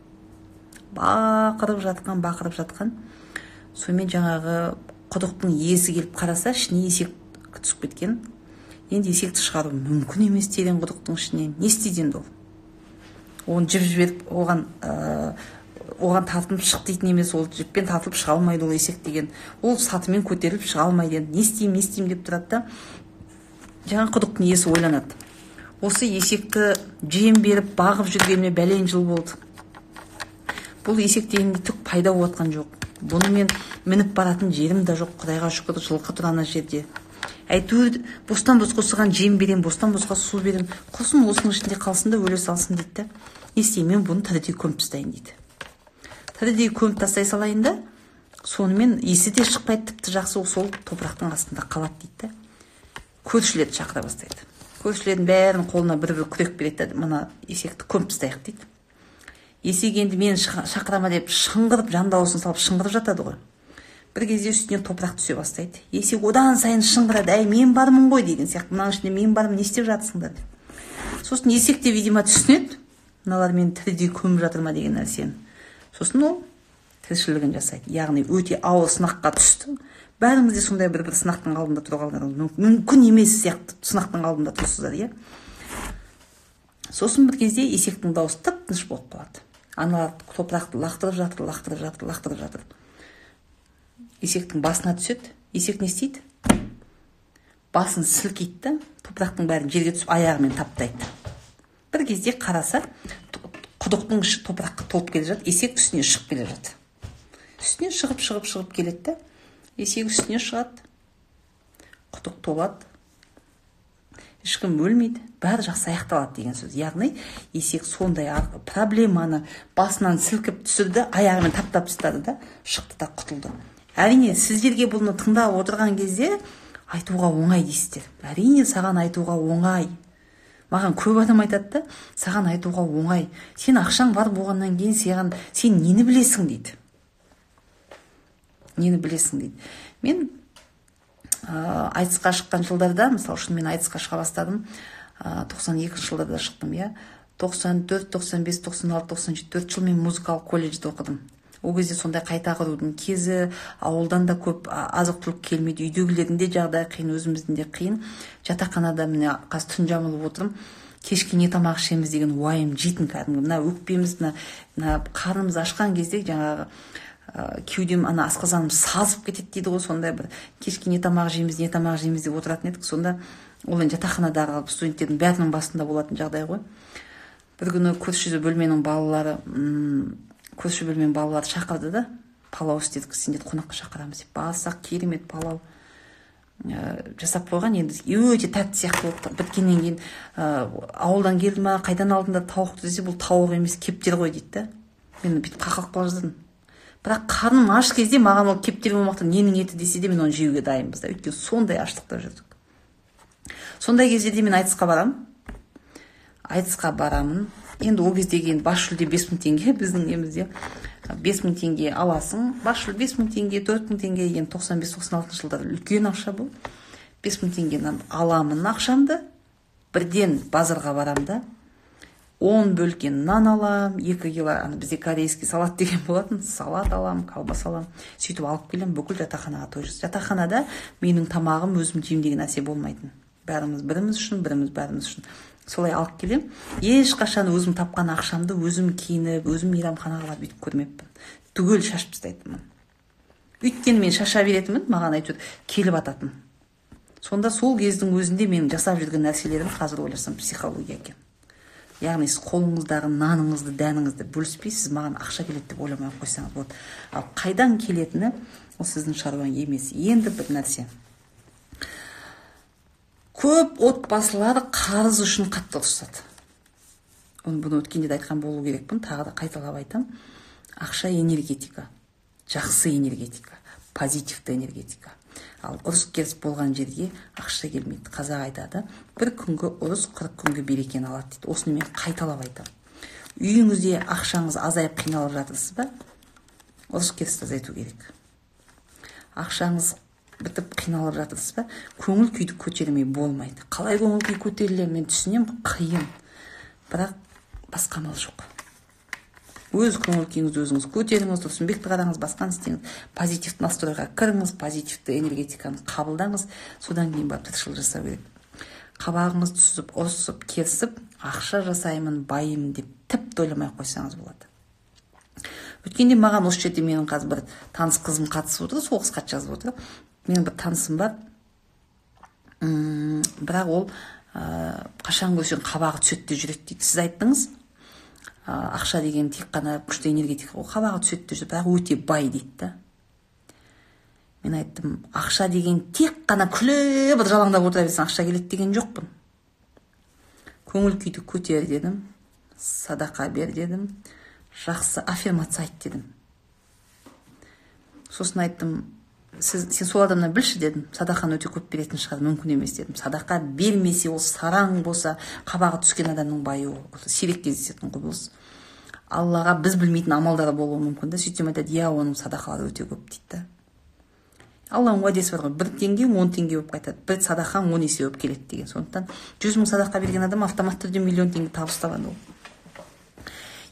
Бақырып жатқан. Сонымен жаңағы құдықтың иесі келіп қараса, ішіне есек түсіп кеткен. Енді есекті шығару мүмкін емес терең құдықтың ішінен. Не істейді енді ол? Оны жіп жіберіп, оған тартынып шық дейтін емес, ол жіппен тартылып шыға алмайды ол есек деген. Ол сатымен көтеріліп шыға алмайды енді. Не істеймін, не істеймін деп тұрады да. Жаңа құдықтың иесі ойланады. Осы есекті жем беріп бағып жүргеніме бәлен жыл болды. Бұл есек дегенде түк пайда болып жатқан жоқ. Бұны мен мініп баратын жерім де жоқ. Құдайға шүкір, жылқы тұр ана жерде. Әйтеуір бостан босқа осыған жем берем, бостан босқа су берем. Құрсын осының ішінде қалсын да өле салсын дейді да. Не істеймін, мен бұны тірідей көміп тастайын дейді. Тірідей көміп тастай салайын да, сонымен иісі де шықпайды, тіпті жақсы сол топырақтың астында қалады дейді да. Көршілерді шақыра бастайды. Көршілердің бәрінің қолына бір-бір күрек береді да, мына есекті көміп тастайық дейді. Есек енді мені шақырама деп шыңғырып, жан дауысын салып шыңғырып жатады ғой. Бір кезде үстіне топырақ түсе бастайды. Есек одан сайын шыңғырады, әй мен бармын ғой деген сияқты, мынаның ішінде мен бармын, не істеп жатсыңдар деп. Сосын есек те видимо түсінеді, мыналар мені тірідей көміп жатыр ма деген нәрсені. Сосын ол тіршілігін жасайды. Яғни өте ауыр сынаққа түсті. Бәріңіз де сондай бір-бір сынақтың алдында тұрғандарыңыз мүмкін емес сияқты сынақтың алдында тұрсыздар, иә. Сосын бір кезде есектің дауысы тып-тыныш болып қалады. Аналар топырақты лақтырып жатыр, лақтырып жатыр, лақтырып жатыр. Есектің басына түседі. Есек не істейді? Басын сілкейді да, топырақтың бәрін жерге түсіп аяғымен таптайды. Бір кезде қараса, құдықтың іші топыраққа толып келе жатыр, есек үстіне шығып келе жатыр. Үстіне шығып, шығып, шығып келеді да, есек үстіне шығады. Құдық толады. Ешкім өлмейді, бәрі жақсы аяқталады деген сөз. Яғни есек сондай проблеманы басынан сілкіп түсірді, аяғымен таптап тастады да, шықты да құтылды. Әрине, сіздерге бұны тыңдап отырған кезде айтуға оңай дейсіздер. Әрине, саған айтуға оңай. Маған көп адам айтады да, саған айтуға оңай. Сен ақшаң бар болғаннан кейін сен нені білесің дейді. Нені білесің дейді. Мен айтысқа шыққан жылдарда, мысалы үшін мен айтысқа шыға бастадым, 92 жылдарда шықтым, иә. 94, 95, 96, 97, 4 жыл мен музыкалық колледжде оқыдым. Ол кезде сондай қайта құрудың кезі, ауылдан да көп азық-түлік келмейді, үйдегілердің де жағдайы қиын, өзіміздің де қиын. Жатақханада міне қазір түн жамылып отырмын, кешке не тамақ ішеміз деген уайым жейтін кәдімгі. Мына өкпеміз, мына қарнымыз ашқан кезде жаңағы кеудем, ана асқазаным сазып кетеді дейді ғой, сондай бір кешке не тамақ жейміз, не тамақ жейміз деп отыратын едік. Сонда ол енді жатақханадағы студенттердің бәрінің басында болатын жағдай ғой. Бір күні көрші бөлменің балалары шақырды да, палау істедік, сендерді қонаққа шақырамыз деп. Барсақ, керемет палау жасап қойған, енді өте тәтті сияқты болып біткеннен кейін ауылдан келді ма, қайдан алдыңдар тауықты десе, бұл тауық емес, кептер ғой дейді да. Мен бүйтіп қақалып қала жаздадым. Бірақ қарным аш кезде маған ол кептер болмақты, ненің еті десе де мен оны жеуге дайынбыз да, өйткені сондай аштықта жүрдік. Сондай кездерде мен айтысқа барамын. Енді ол кездегі енді бас жүлде 5000 теңге, біздің немізде 5000 теңге аласың, бас жүлде 5000 теңге, 4000 теңге, енді 95-96 жылдары үлкен ақша бұл. 5000 теңгені аламын ақшамды, бірден базарға барам да, 10 бөлке нан алам, 2 кило, ана бізде корейский салат деген болатын, салат алам, колбаса алам, сөйтіп алып келем, бүкіл жатақханаға той жасаймын. Жатақханада менің тамағым өзім жеймін деген нәрсе болмайтын. Бәріміз біріміз үшін, біріміз бәріміз үшін. Солай алып келем. Ешқашан өзім тапқан ақшамды өзім киініп, өзім мейрамханаға барып бүйтіп көрмеппін. Түгел шашып тастайтынмын. Өйткені мен шаша беретінмін, маған әйтеуір келіп ататын. Сонда сол кездің өзінде менің жасап жүрген нәрселерім қазір ойласам психология екен. Яғни сіз қолыңыздағы наныңызды, дәніңізді бөліспей, сіз маған ақша келеді деп ойламай қойсаңыз болады. Ал қайдан келетіні ол сіздің шаруаң емес. Енді бір нәрсе. Көп отбасылар қарыз үшін қатты ұрысады. Оны бұны өткенде де айтқан болу керекпін, тағы да қайталап айтам. Ақша энергетика, жақсы энергетика, позитивті энергетика. Ал ұрыс керіс болған жерге ақша келмейді. Қазақ айтады, бір күнгі ұрыс 40 күнгі берекені алады дейді. Осыны мен қайталап айтамын. Үйіңізде ақшаңыз азайып қиналып жатырсыз ба? Ұрыс керісті азайту керек. Ақшаңыз бітіп қиналып жатырсыз ба? Көңіл күйді көтермей болмайды. Қалай көңіл күй көтерілер, мен түсінемін, қиын. Бірақ басқа амал жоқ. Өз көңіл күйіңізді өзіңіз көтеріңіз, Тұрсынбекті қараңыз, басқаны істеңіз. Позитивті настройға кіріңіз, позитивті энергетиканы қабылдаңыз. Содан кейін барып тіршілік жасау керек. Қабағыңыз түсіп, ұрысып, керісіп, ақша жасаймын, байымын деп тіпті ойламай қойсаңыз болады. Өткенде маған осы жерде менің қазір бір таныс қызым қатысып отыр, сол қыз хат жазып отыр. Менің бір танысым бар, бірақ ол қашан көрсең қабағы түседі де жүреді дейді. Сіз айттыңыз, ақша деген тек қана күшті энергетика, ол қабағы түседі де жүреді, бірақ өте бай дейді да. Мен айттым, ақша деген тек қана күліп жалаңдап отыра берсең ақша келеді деген жоқпын. Көңіл күйді көтер дедім, садақа бер дедім, жақсы аффирмация айт дедім. Сосын айттым, сен сол адамнан білші дедім, садақаны өте көп беретін шығар, мүмкін емес дедім. Садақа бермесе, ол сараң болса, қабағы түскен адамның байы ол сирек кездесетін құбылыс. Аллаға біз білмейтін амалдары болуы мүмкін да. Сөйтсем айтады, иә, оның садақалары өте көп дейді да. Алланың уәдесі бар ғой, 1 теңге 10 теңге болып қайтады, бір садақаң 10 есе болып келеді деген. Сондықтан 100 мың садақа берген адам автоматты түрде миллион теңге табыс табады ол.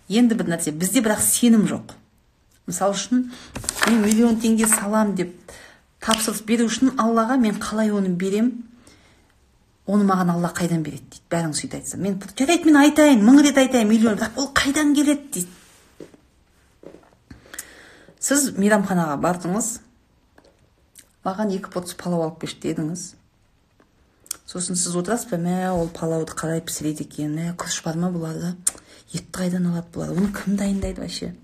Енді бір нәрсе, бізде бірақ сенім жоқ. Мысал үшін, мен миллион теңге салам деп тапсырыс беру үшін Аллаға мен қалай оны берем, оны маған Алла қайдан береді дейді. Бәрің сөйтіп айтса, мен жарайды, мен айтайын, 1000 рет айтайын, миллион, бірақ ол қайдан келеді дейді. Сіз мейрамханаға бардыңыз, маған 2 порция палау алып келші дедіңіз. Сосын сіз отырасыз ба, мә, ол палауды қалай пісіреді екен, мә, күріш бар ма бұларда, етті қайдан алады бұлар, оны кім дайындайды вообще?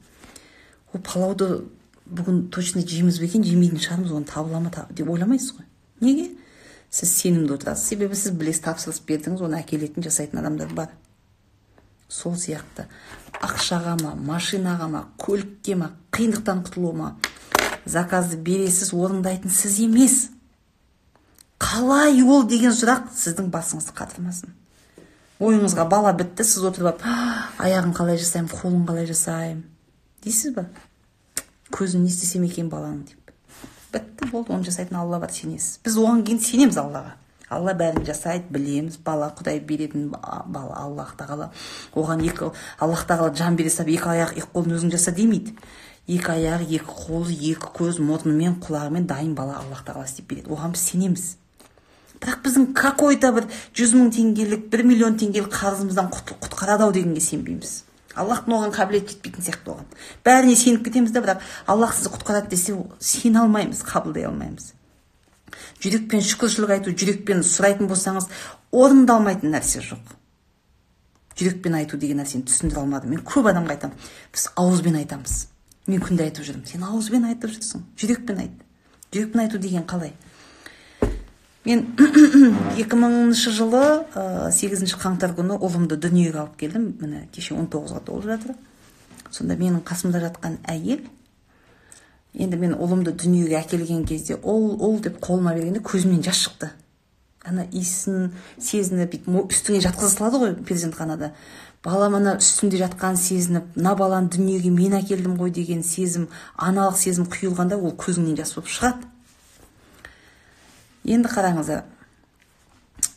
Ол палауды бүгін точно жейміз бе екен, жемейтін шығармыз, оны табыла ма деп ойламайсыз ғой. Неге? Сіз сенімді отырасыз, себебі сіз білесіз, тапсырыс бердіңіз, оны әкелетін, жасайтын адамдар бар. Сол сияқты ақшаға ма, машинаға ма, көлікке ма, қиындықтан құтылу ма, заказды бересіз, орындайтын сіз емес. Қалай ол деген сұрақ сіздің басыңызды қатырмасын. Ойыңызға бала бітті, сіз отырып алып, аяғын қалай жасаймын, қолын қалай жасаймын дейсіз ба? Көзін не істесем екен баланың деп. Бітті, болды, оны жасайтын Алла бар, сенесіз. Біз оған кейін сенеміз Аллаға. Алла бәрін жасайды, білеміз. Бала Құдай беретін бала, Аллах тағала. Оған екі Аллах тағала жан бере салып, екі аяқ, екі қолын өзің жаса демейді. Екі аяқ, екі қолы, екі көз, мұрнымен, құлағымен дайын бала Аллах тағала істеп береді. Оған біз сенеміз. Бірақ біздің какой-то бір 100 мың теңгелік, 1 миллион теңгелік қарызымыздан құтқарады ау дегенге сенбейміз. Аллахтың оған қабілеті жетпейтін сияқты оған. Бәріне сеніп кетеміз де, бірақ Аллах сізді құтқарады десе, сене алмаймыз, қабылдай алмаймыз. Жүрекпен шүкіршілік айту, жүрекпен сұрайтын болсаңыз, орындалмайтын нәрсе жоқ. Жүрекпен айту деген нәрсені түсіндіре алмадым. Мен көп адамға айтамын, біз ауызбен айтамыз. Мен күнде айтып жүрмін, сен ауызбен айтып жүрсің, жүрекпен айт. Жүрекпен айту деген қалай? Мен 2000 жылы 8 қаңтар күні ұлымды дүниеге алып келдім. Міне кеше 19-ға толып жатыр. Сонда менің қасымда жатқан әйел, енді мен ұлымды дүниеге әкелген кезде, ол деп қолыма бергенде көзімнен жас шықты. Ана иісін сезініп, үстіңе жатқыза салады ғой перзентханада. Балам ана үстімде жатқан сезініп, мына баланы дүниеге мен әкелдім ғой деген сезім, аналық сезім құйылғанда ол көзіңнен жас болып шығады. Енді қараңыздар,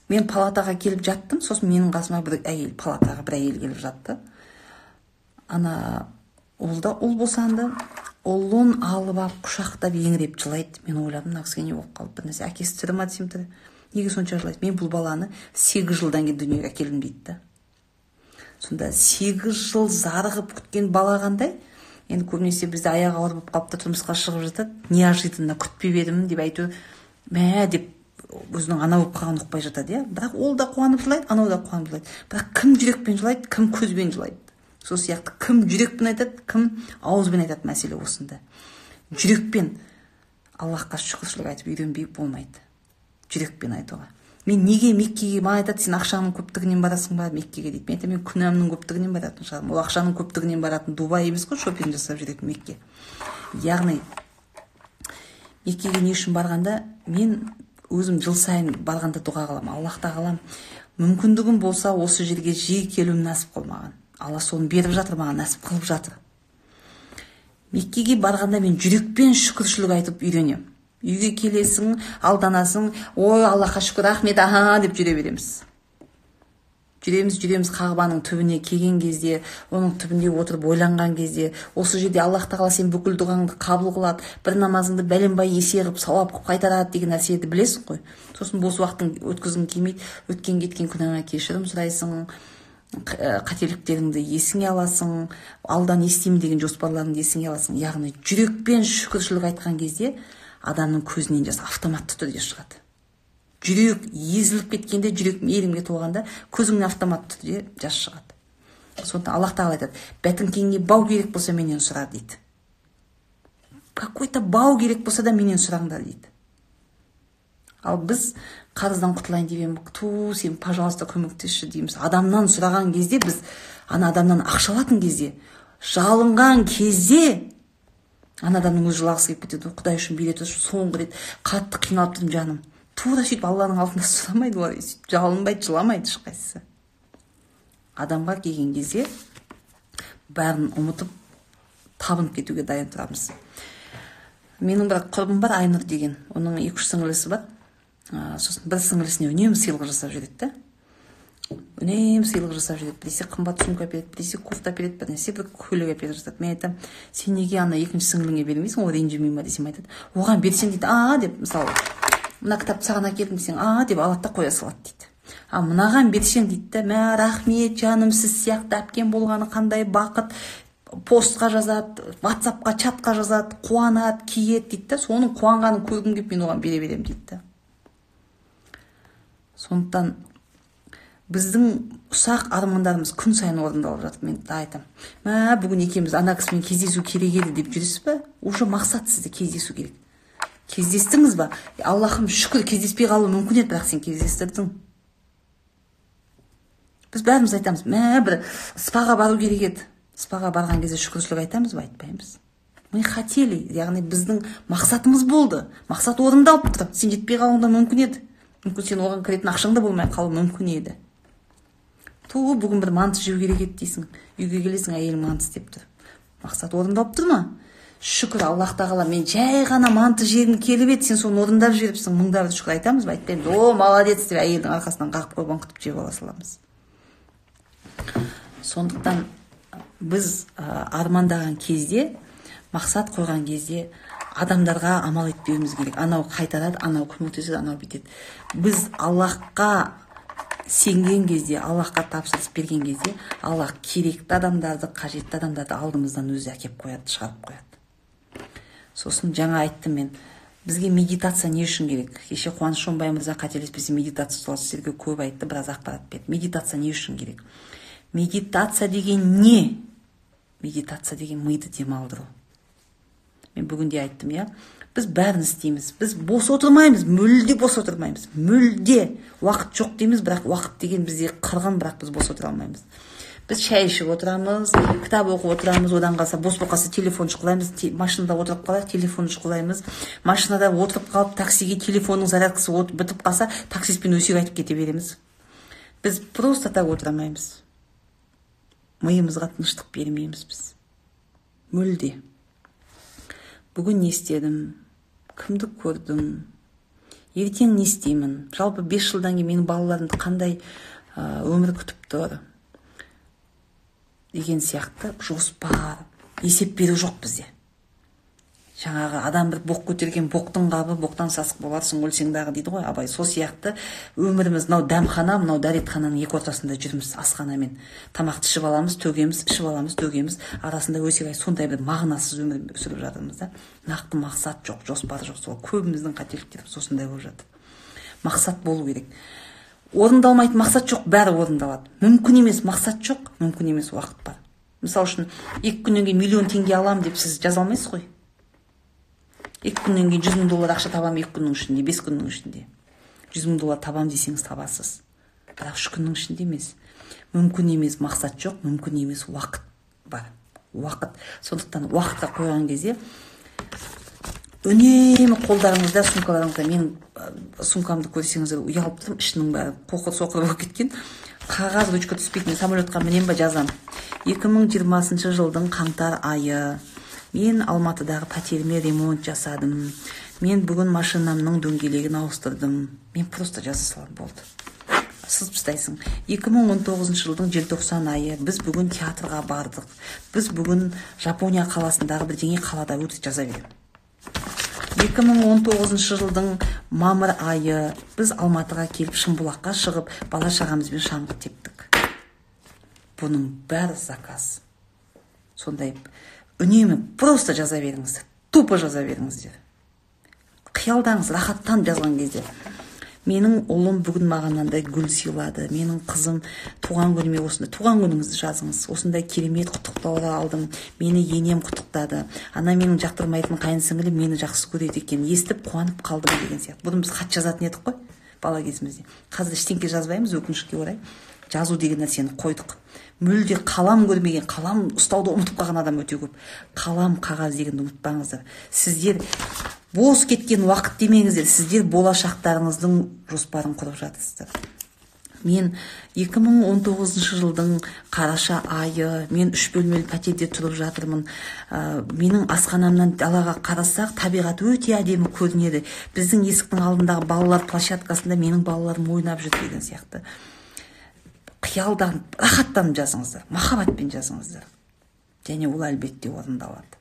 мен палатаға келіп жаттым, сосын менің қасыма бір әйел, палатаға бір әйел келіп жатты. Ана ол да ұл босанды, ұлын алып алып құшақтап еңіреп жылайды. Мен ойладым, мына кісіге не болып қалды, бір нәрсе, әкесі тірі ма десем тірі. Неге сонша жылайды? Мен бұл баланы 8 жылдан кейін дүниеге әкелдім дейді да. Сонда 8 жыл зарығып күткен бала қандай? Енді көбінесе бізде аяғы ауыр болып қалып та тұрмысқа шығып жатады. Неожиданно күтпеп едім деп айту, мә деп өзінің ана болып қалғанын ұқпай жатады, иә. Бірақ ол да қуанып жылайды, анау да қуанып жылайды. Бірақ кім жүрекпен жылайды, кім көзбен жылайды? Сол сияқты кім жүрекпен айтады, кім ауызбен айтады, мәселе осында. Жүрекпен Аллахқа шүкіршілік айтып үйренбей болмайды. Жүрекпен айтуға. Мен неге Меккеге, маған айтады, сен ақшаның көптігінен барасың ба Меккеге дейді. Мен айтамын, мен күнәмнің көптігінен баратын шығармын. Ол ақшаның көптігінен баратын Дубай емес қой, шопинг жасап жүретін Мекке. Яғни Меккеге не үшін барғанда, мен өзім жыл сайын барғанда дұға қыламын. Аллах тағалам, мүмкіндігім болса осы жерге жиі келуім нәсіп қыл маған. Алла соны беріп жатыр, маған нәсіп қылып жатыр. Меккеге барғанда мен жүрекпен шүкіршілік айтып үйренемін. Үйге келесің, алданасың, ой, Аллахқа шүкір, рахмет, аха деп жүре береміз. Жүреміз, жүреміз, Қағбаның түбіне келген кезде, оның түбінде отырып ойланған кезде, осы жерде Аллах тағала сен бүкіл дұғаңды қабыл қылады, бір намазыңды бәленбай есе қылып, сауап қылып қайтарады деген нәрселерді білесің ғой. Сосын бос уақытың өткізгің келмейді, өткен кеткен күнәңа кешірім сұрайсың, қателіктеріңді есіңе аласың, алдан не істеймін деген жоспарларыңды есіңе аласың. Яғни жүрекпен шүкіршілік айтқан кезде адамның көзінен жас автоматты түрде шығады. Жүрек езіліп кеткенде, жүрек мейірімге толғанда көзіңнен автоматты түрде жас шығады. Сондықтан Аллах тағала айтады, бәтіңкеңе бау керек болса менен сұра дейді. Какой-то бау керек болса да менен сұраңдар дейді. Ал біз қарыздан құтылайын деп едім, ту, сен, пожалуйста, көмектесші дейміз. Адамнан сұраған кезде, біз ана адамнан ақша алатын кезде, жалынған кезде ана адамның өзі жылағысы келіп кетеді. Құдай үшін бере тұршы, соңғы рет қатты қиналып тұрмын жаным. Тура сөйтіп Алланың алдында сұрамайды олар, сөйтіп жалынбайды, жыламайды ешқайсысы. Адамға келген кезде бәрін ұмытып, табынып кетуге дайын тұрамыз. Менің бір құрбым бар, Айнұр деген. Оның 2-3 сіңілісі бар. Сосын бір сіңілісіне үнемі сыйлық жасап жүреді да. Үнемі сыйлық жасап жүреді. Біресе қымбат сумка әпереді, біресе кофта әпереді, біресе бір көйлек әперіп жатады. Мен айтамын, сен неге ана екінші сіңіліңе бермейсің, ол ренжімей ма десем айтады. Оған берсем дейді, а деп, мысалы, мына кітапты саған әкелдім десең, а деп алады да қоя салады дейді. А мынаған берсең дейді да, мә, рахмет жаным, сіз сияқты әпкем болғаны қандай бақыт. Постқа жазады, ватсапқа, чатқа жазады, қуанады, киеді дейді да. Соның қуанғанын көргім келіп мен оған бере беремін дейді да. Сондықтан біздің ұсақ армандарымыз күн сайын орындалып жатыр. Мен да айтамын, мә, бүгін екеуміз ана кісімен кездесу керек еді деп жүресіз бе? Уже мақсат сізде кездесу керек. Кездестіңіз ба? Аллахым шүкір, кездеспей қалуы мүмкін еді, бірақ сен кездестірдің. Біз бәріміз айтамыз, мә, бір спаға бару керек еді. Спаға барған кезде шүкіршілік айтамыз ба? Айтпаймыз. Мы хотели, яғни біздің мақсатымыз болды. Мақсат орындалып тұр. Сен жетпей қалуың да мүмкін еді. Мүмкін сен оған кіретін ақшаң да болмай қалуы мүмкін еді. Ту, бүгін бір манты жеу керек еді дейсің. Үйге келесің, әйелің манты істеп тұр. Мақсат орындалып тұр ма? Шүкір, Аллах тағала, мен жай ғана манты жегім келіп еді, сен соны орындап жіберіпсің, мыңда бір шүкір айтамыз ба? Айтпаймыз. О, молодец деп әйелдің арқасынан қағып қойып, ыңқытып жеп ала саламыз. Сондықтан біз армандаған кезде, мақсат қойған кезде адамдарға амал етпеуіміз керек. Анау қайтарады, анау көмектеседі, анау бүйтеді. Біз Аллахқа сенген кезде, Аллахқа тапсырыс берген кезде, Аллах керекті адамдарды, қажетті адамдарды алдымыздан өзі әкеп қояды, шығарып қояды. Сосын жаңа айттым мен, бізге медитация не үшін керек? Кеше Қуаныш Шонбай мырза, қателеспесем, медитация туралы сіздерге көп айтты, біраз ақпарат берді. Медитация не үшін керек? Медитация деген не? Медитация деген миды демалдыру. Мен бүгін де айттым, иә, біз бәрін істейміз, біз бос отырмаймыз, мүлде бос отырмаймыз, мүлде. Уақыт жоқ дейміз, бірақ уақыт деген бізде қырғын, бірақ біз бос отыра алмаймыз. Біз шай ішіп отырамыз, кітап оқып отырамыз, одан қалса бос болып қалса телефон шұқылаймыз, машинада отырып қалайық, телефон шұқылаймыз. Машинада отырып қалып, таксиге телефонның зарядкасы бітіп қалса, таксистпен өсек айтып кете береміз. Біз просто так отыра алмаймыз. Миымызға тыныштық бермейміз біз. Мүлде. Бүгін не істедім? Кімді көрдім? Ертең не істеймін? Жалпы 5 жылдан кейін менің балаларымды қандай өмір күтіп тұр? Деген сияқты жоспар, есеп беру жоқ бізде. Жаңағы адам бір боқ көтерген боқтың қабы, боқтан сасық боларсың өлсең дағы дейді ғой Абай. Сол сияқты өміріміз мынау дәмхана, мынау дәретхананың екі ортасында жүрміз, асханамен. Тамақты ішіп аламыз, төгеміз, ішіп аламыз, төгеміз. Арасында өсек ай, сондай бір мағынасыз өмір сүріп жатырмыз да. Нақты мақсат жоқ, жоспар жоқ. Сол көбіміздің қателіктеріміз осындай болып жатыр. Мақсат болу керек. Орындалмайтын мақсат жоқ, бәрі орындалады. Мүмкін емес мақсат жоқ, мүмкін емес уақыт бар. Мысал үшін, 2 күннен кейін 1 000 000 теңге алам деп сіз жаза алмайсыз ғой. 2 күннен кейін 100 000 доллар ақша табам, 2 күннің ішінде, 5 күннің ішінде. 100 000 доллар табам десеңіз табасыз. Бірақ 3 күннің ішінде емес. Мүмкін емес мақсат жоқ, мүмкін емес уақыт бар. Уақыт. Сондықтан уақытқа қойған кезде үнемі қолдарыңызда, сумкаларыңызда, менің сумкамды көрсеңіздер ұялып тұрмын, ішінің бәрі қоқыр-соқыр болып кеткен. Қағаз, ручка түспейді. Мен самолетқа мінем ба, жазам. 2020 жылдың қаңтар айы. Мен Алматыдағы пәтеріме ремонт жасадым. Мен бүгін машинамның дөңгелегін ауыстырдым. Мен просто жаза салам, болды. Сызып тастайсың. 2019 жылдың желтоқсан айы. Біз бүгін театрға бардық. Біз бүгін Жапония қаласындағы бірдеңе қалада өтіп жаза беремін. 2019 жылдың мамыр айы. Біз Алматыға келіп Шымбұлаққа шығып, бала шағамызбен шаңғы тептік. Бұның бәрі заказ. Сондай үнемі просто жаза беріңіздер, тупо жаза беріңіздер. Қиялдаңыз, рахаттанып жазған кезде. Менің ұлым бүгін маған мынандай гүл сыйлады, менің қызым туған күніме осындай, туған күніңізді жазыңыз, осындай керемет құттықтаулар алдым, мені енем құттықтады, ана менің жақтырмайтын қайын сіңілім мені жақсы көреді екен, естіп қуанып қалдым деген сияқты. Бұрын біз хат жазатын едік қой бала кезімізде. Қазір ештеңке жазбаймыз, өкінішке орай. Жазу деген нәрсені қойдық. Мүлде қалам көрмеген, қалам ұстауды ұмытып қалған адам өте көп. Қалам, қағаз дегенді ұмытпаңыздар. Сіздер бос кеткен уақыт демеңіздер, сіздер болашақтарыңыздың жоспарын құрып жатырсыздар. Мен 2019 жылдың қараша айы, мен 3 бөлмелі пәтерде тұрып жатырмын. Менің асханамнан далаға қарасақ, табиғат өте әдемі көрінеді. Біздің есіктің алдындағы балалар площадкасында менің балаларым ойнап жүр деген сияқты. Қиялданып, рахаттанып жазыңыздар, махаббатпен жазыңыздар. Және ол әлбетте орындалады.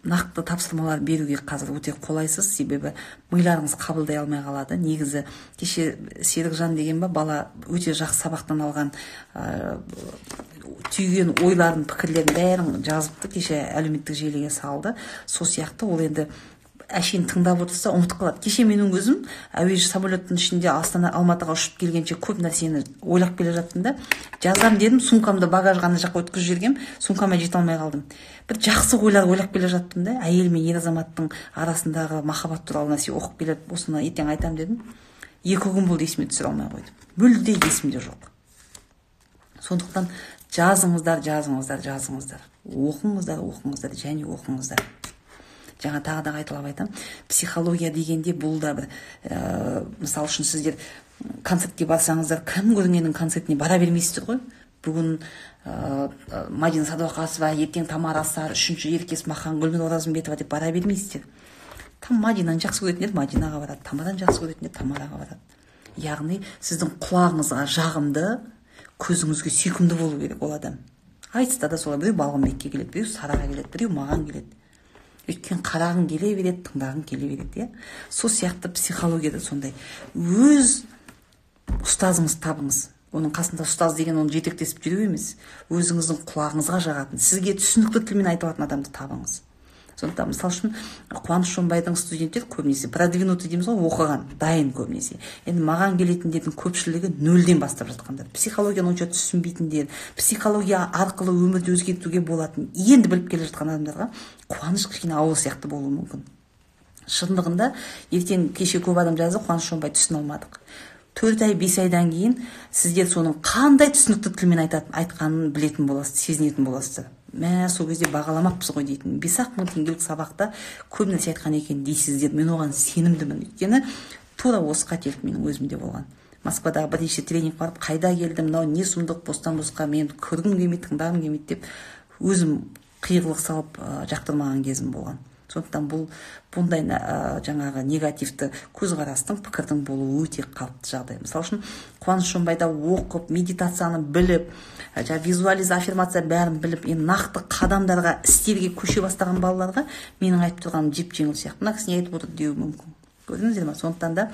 Нақты тапсырмалар беруге қазір өте қолайсыз, себебі миларыңыз қабылдай алмай қалады. Негізі кеше Серікжан деген ба бала өте жақсы сабақтан алған түйген ойларын, пікірлерін бәрін жазыпты, кеше әлеуметтік желіге салды. Сол сияқты ол енді әшейін тыңдап отырса ұмытып қалады. Кеше менің өзім әуе самолеттің ішінде Астана Алматыға ұшып келгенше көп нәрсені ойлап келе жаттым да, жазам дедім, сумкамды багажға ана жаққа өткізіп жібергем, сумкама жете алмай қалдым. Бір жақсы ойлар ойлап келе жаттым да, әйел мен ер азаматтың арасындағы махаббат туралы нәрсе оқып келе, осыны ертең айтам дедім. 2 күн болды есіме түсіре алмай қойдым. Мүлде есімде жоқ. Сондықтан жазыңыздар, жазыңыздар, жазыңыздар. Оқыңыздар, оқыңыздар және оқыңыздар. Жаңа тағы да қайталап айтамын, психология дегенде бұл да бір, мысал үшін сіздер концертке барсаңыздар, кім көрінгеннің концертіне бара бермейсіздер ғой. Бүгін Мадина Садуақасова, ертең Тамара Асар, үшінші Ерке Есмахан, Гүлнұр Оразымбетова деп бара бермейсіздер. Там Мадинаны жақсы көретіндер Мадинаға барады, Тамараны жақсы көретіндер Тамараға барады. Яғни сіздің құлағыңызға жағымды, көзіңізге сүйкімді болу керек ол адам. Айтыста да солай, біреу Балғынбекке келеді, біреу Сараға келеді, біреу маған келеді. Өйткені қарағың келе береді, тыңдағың келе береді, иә. Сол сияқты психологияда сондай. Өз ұстазыңызды табыңыз. Оның қасында ұстаз деген оны жетектесіп жүру емес. Өзіңіздің құлағыңызға жағатын, сізге түсінікті тілмен айта алатын адамды табыңыз. Сондықтан мысал үшін Қуаныш Шонбайдың студенттері көбінесе продвинутый дейміз ғой, оқыған, дайын көбінесе. Енді маған келетіндердің көпшілігі нөлден бастап жатқандар. Психологияны онша түсінбейтіндер, психология арқылы өмірді өзгертуге болатын, енді біліп келе жатқан адамдарға Қуаныш кішкене ауыр сияқты болуы мүмкін. Шындығында ертең кеше көп адам жазды, Қуаныш Шонбай түсіне алмадық. 4 ай, 5 айдан кейін сіздер соның қандай түсінікті тілмен айтқанын білетін боласыз, сезінетін боласыздар. Мә, сол кезде бағаламаппыз ғой дейтін. 5-ақ мың теңгелік сабақта көп нәрсе айтқан екен дейсіздер. Мен оған сенімдімін. Өйткені тура осы қателік менің өзімде болған. Москвадағы бірнеше тренинг барып, қайда келдім, мынау не сұмдық, бостан-босқа мен көргім келмейді, тыңдағым келмейді деп өзім қиғылық салып жақтырмаған кезім болған. Сондықтан бұндай жаңағы негативті көзқарастың, пікірдің болуы өте қалыпты жағдай. Мысал үшін Қуаныш Шонбайда оқып, медитацияны біліп, жаңа визуализация, аффирмация бәрін біліп, енді нақты қадамдарға, істерге көше бастаған балаларға менің айтып тұрғаным жеп-жеңіл сияқты. Мына кісі не айтып отыр деуі мүмкін. Көрдіңіздер ме? Сондықтан да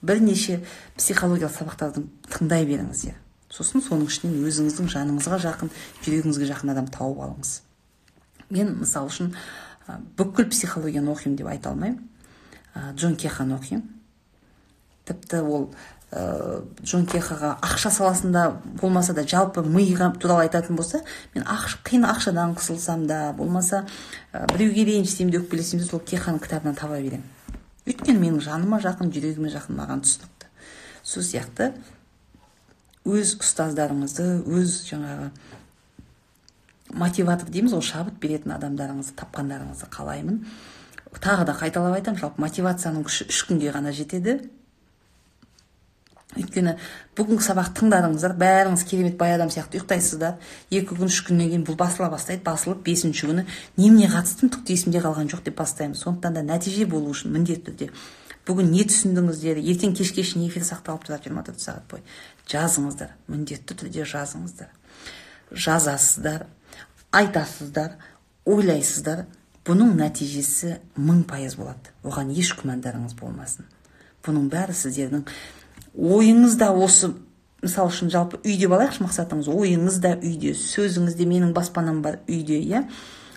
бірнеше психологиялық сабақтарды тыңдай беріңіздер. Сосын соның ішінен өзіңіздің жаныңызға жақын, жүрегіңізге жақын адам тауып алыңыз. Мен мысал үшін бүкіл психологияны оқимын деп айта алмаймын. Джон Кеханы оқимын. Тіпті ол Джон Кехаға ақша саласында болмаса да жалпы миға туралы айтатын болса, мен қиын ақшадан қысылсам да, болмаса біреуге ренжісем де, өкпелесем де, сол Кеханың кітабынан таба беремін. Өйткені менің жаныма жақын, жүрегіме жақын, маған түсінікті. Сол сияқты өз ұстаздарыңызды, өз жаңағы мотиватор дейміз, ол шабыт беретін адамдарыңызды тапқандарыңызды қалаймын. Тағы да қайталап айтамын, жалпы мотивацияның күші 3 күнге ғана жетеді. Өйткені бүгінгі сабақ тыңдадыңыздар, бәріңіз керемет бай адам сияқты ұйықтайсыздар. 2 күн, 3 күннен кейін бұл басыла бастайды, басылып 5-ші күні немене қатыстым, түк те есімде қалған жоқ деп бастаймыз. Сондықтан да нәтиже болу үшін міндетті түрде бүгін не түсіндіңіздер, ертең кешке шейін эфир сақталып тұрады 24 сағат бойы. Жазыңыздар, міндетті түрде жазыңыздар. Жазасыздар, айтасыздар, ойлайсыздар, бұның нәтижесі 1000% болады. Оған еш күмәндарыңыз болмасын. Бұның бәрі сіздердің ойыңызда осы, мысал үшін жалпы үйде балайықшы мақсатыңыз, ойыңызда үйде, сөзіңізде менің баспанам бар үйде, иә?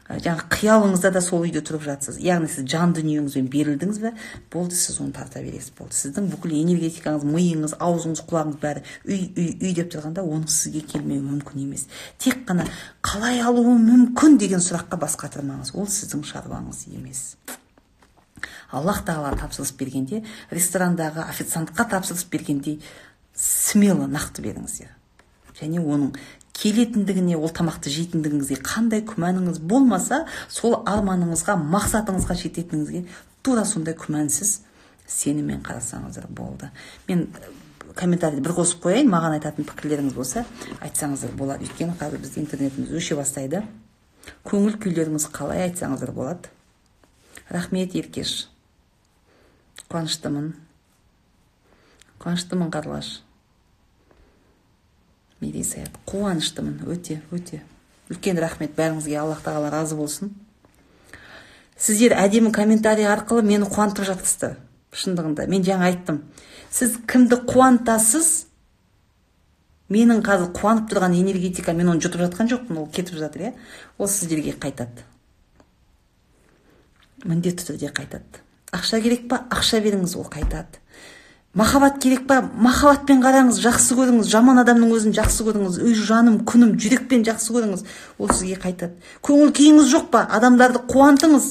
Жаңа қиялыңызда да сол үйде тұрып жатсыз. Яғни сіз жан дүниеңізбен берілдіңіз бе, болды, сіз оны тарта бересіз, болды. Сіздің бүкіл энергетикаңыз, миыңыз, аузыңыз, құлағыңыз бәрі үй, үй, үй деп тұрғанда оның сізге келмеуі мүмкін емес. Тек қана қалай алуым мүмкін деген сұраққа бас қатырмаңыз. Ол сіздің шаруаңыз емес. Аллах тағала тапсырыс бергенде, ресторандағы официантқа тапсырыс бергендей смело нақты беріңіздер. Және оның келетіндігіне, ол тамақты жейтіндігіңізге қандай күмәніңіз болмаса, сол арманыңызға, мақсатыңызға жететініңізге тура сондай күмәнсіз сеніммен қарасаңыздар болды. Мен комментарийді бір қосып қояйын, маған айтатын пікірлеріңіз болса, айтсаңыздар болады. Өйткені қазір бізде интернетіміз өше бастайды. Көңіл күйлеріңіз қалай айтсаңыздар болады. Рахмет, Еркеш. Қуаныштымын. Қуаныштымын, Қарлығаш. Мерей Саят. Қуаныштымын, өте, өте. Үлкен рахмет бәріңізге, Аллах тағала разы болсын. Сіздер әдемі комментарий арқылы мені қуантып жатырсыздар. Шындығында, мен жаңа айттым. Сіз кімді қуантасыз? Менің қазір қуанып тұрған энергетика, мен оны жұтып жатқан жоқпын, ол кетіп жатыр, иә? Ол сіздерге қайтады. Міндетті түрде қайтады. Ақша керек па? Ақша беріңіз, ол қайтады. Махаббат керек па? Махаббатпен қараңыз, жақсы көріңіз, жаман адамның өзін жақсы көріңіз, өз жаным, күнім, жүрекпен жақсы көріңіз, ол сізге қайтады. Көңіл күйіңіз жоқ па? Адамдарды қуантыңыз,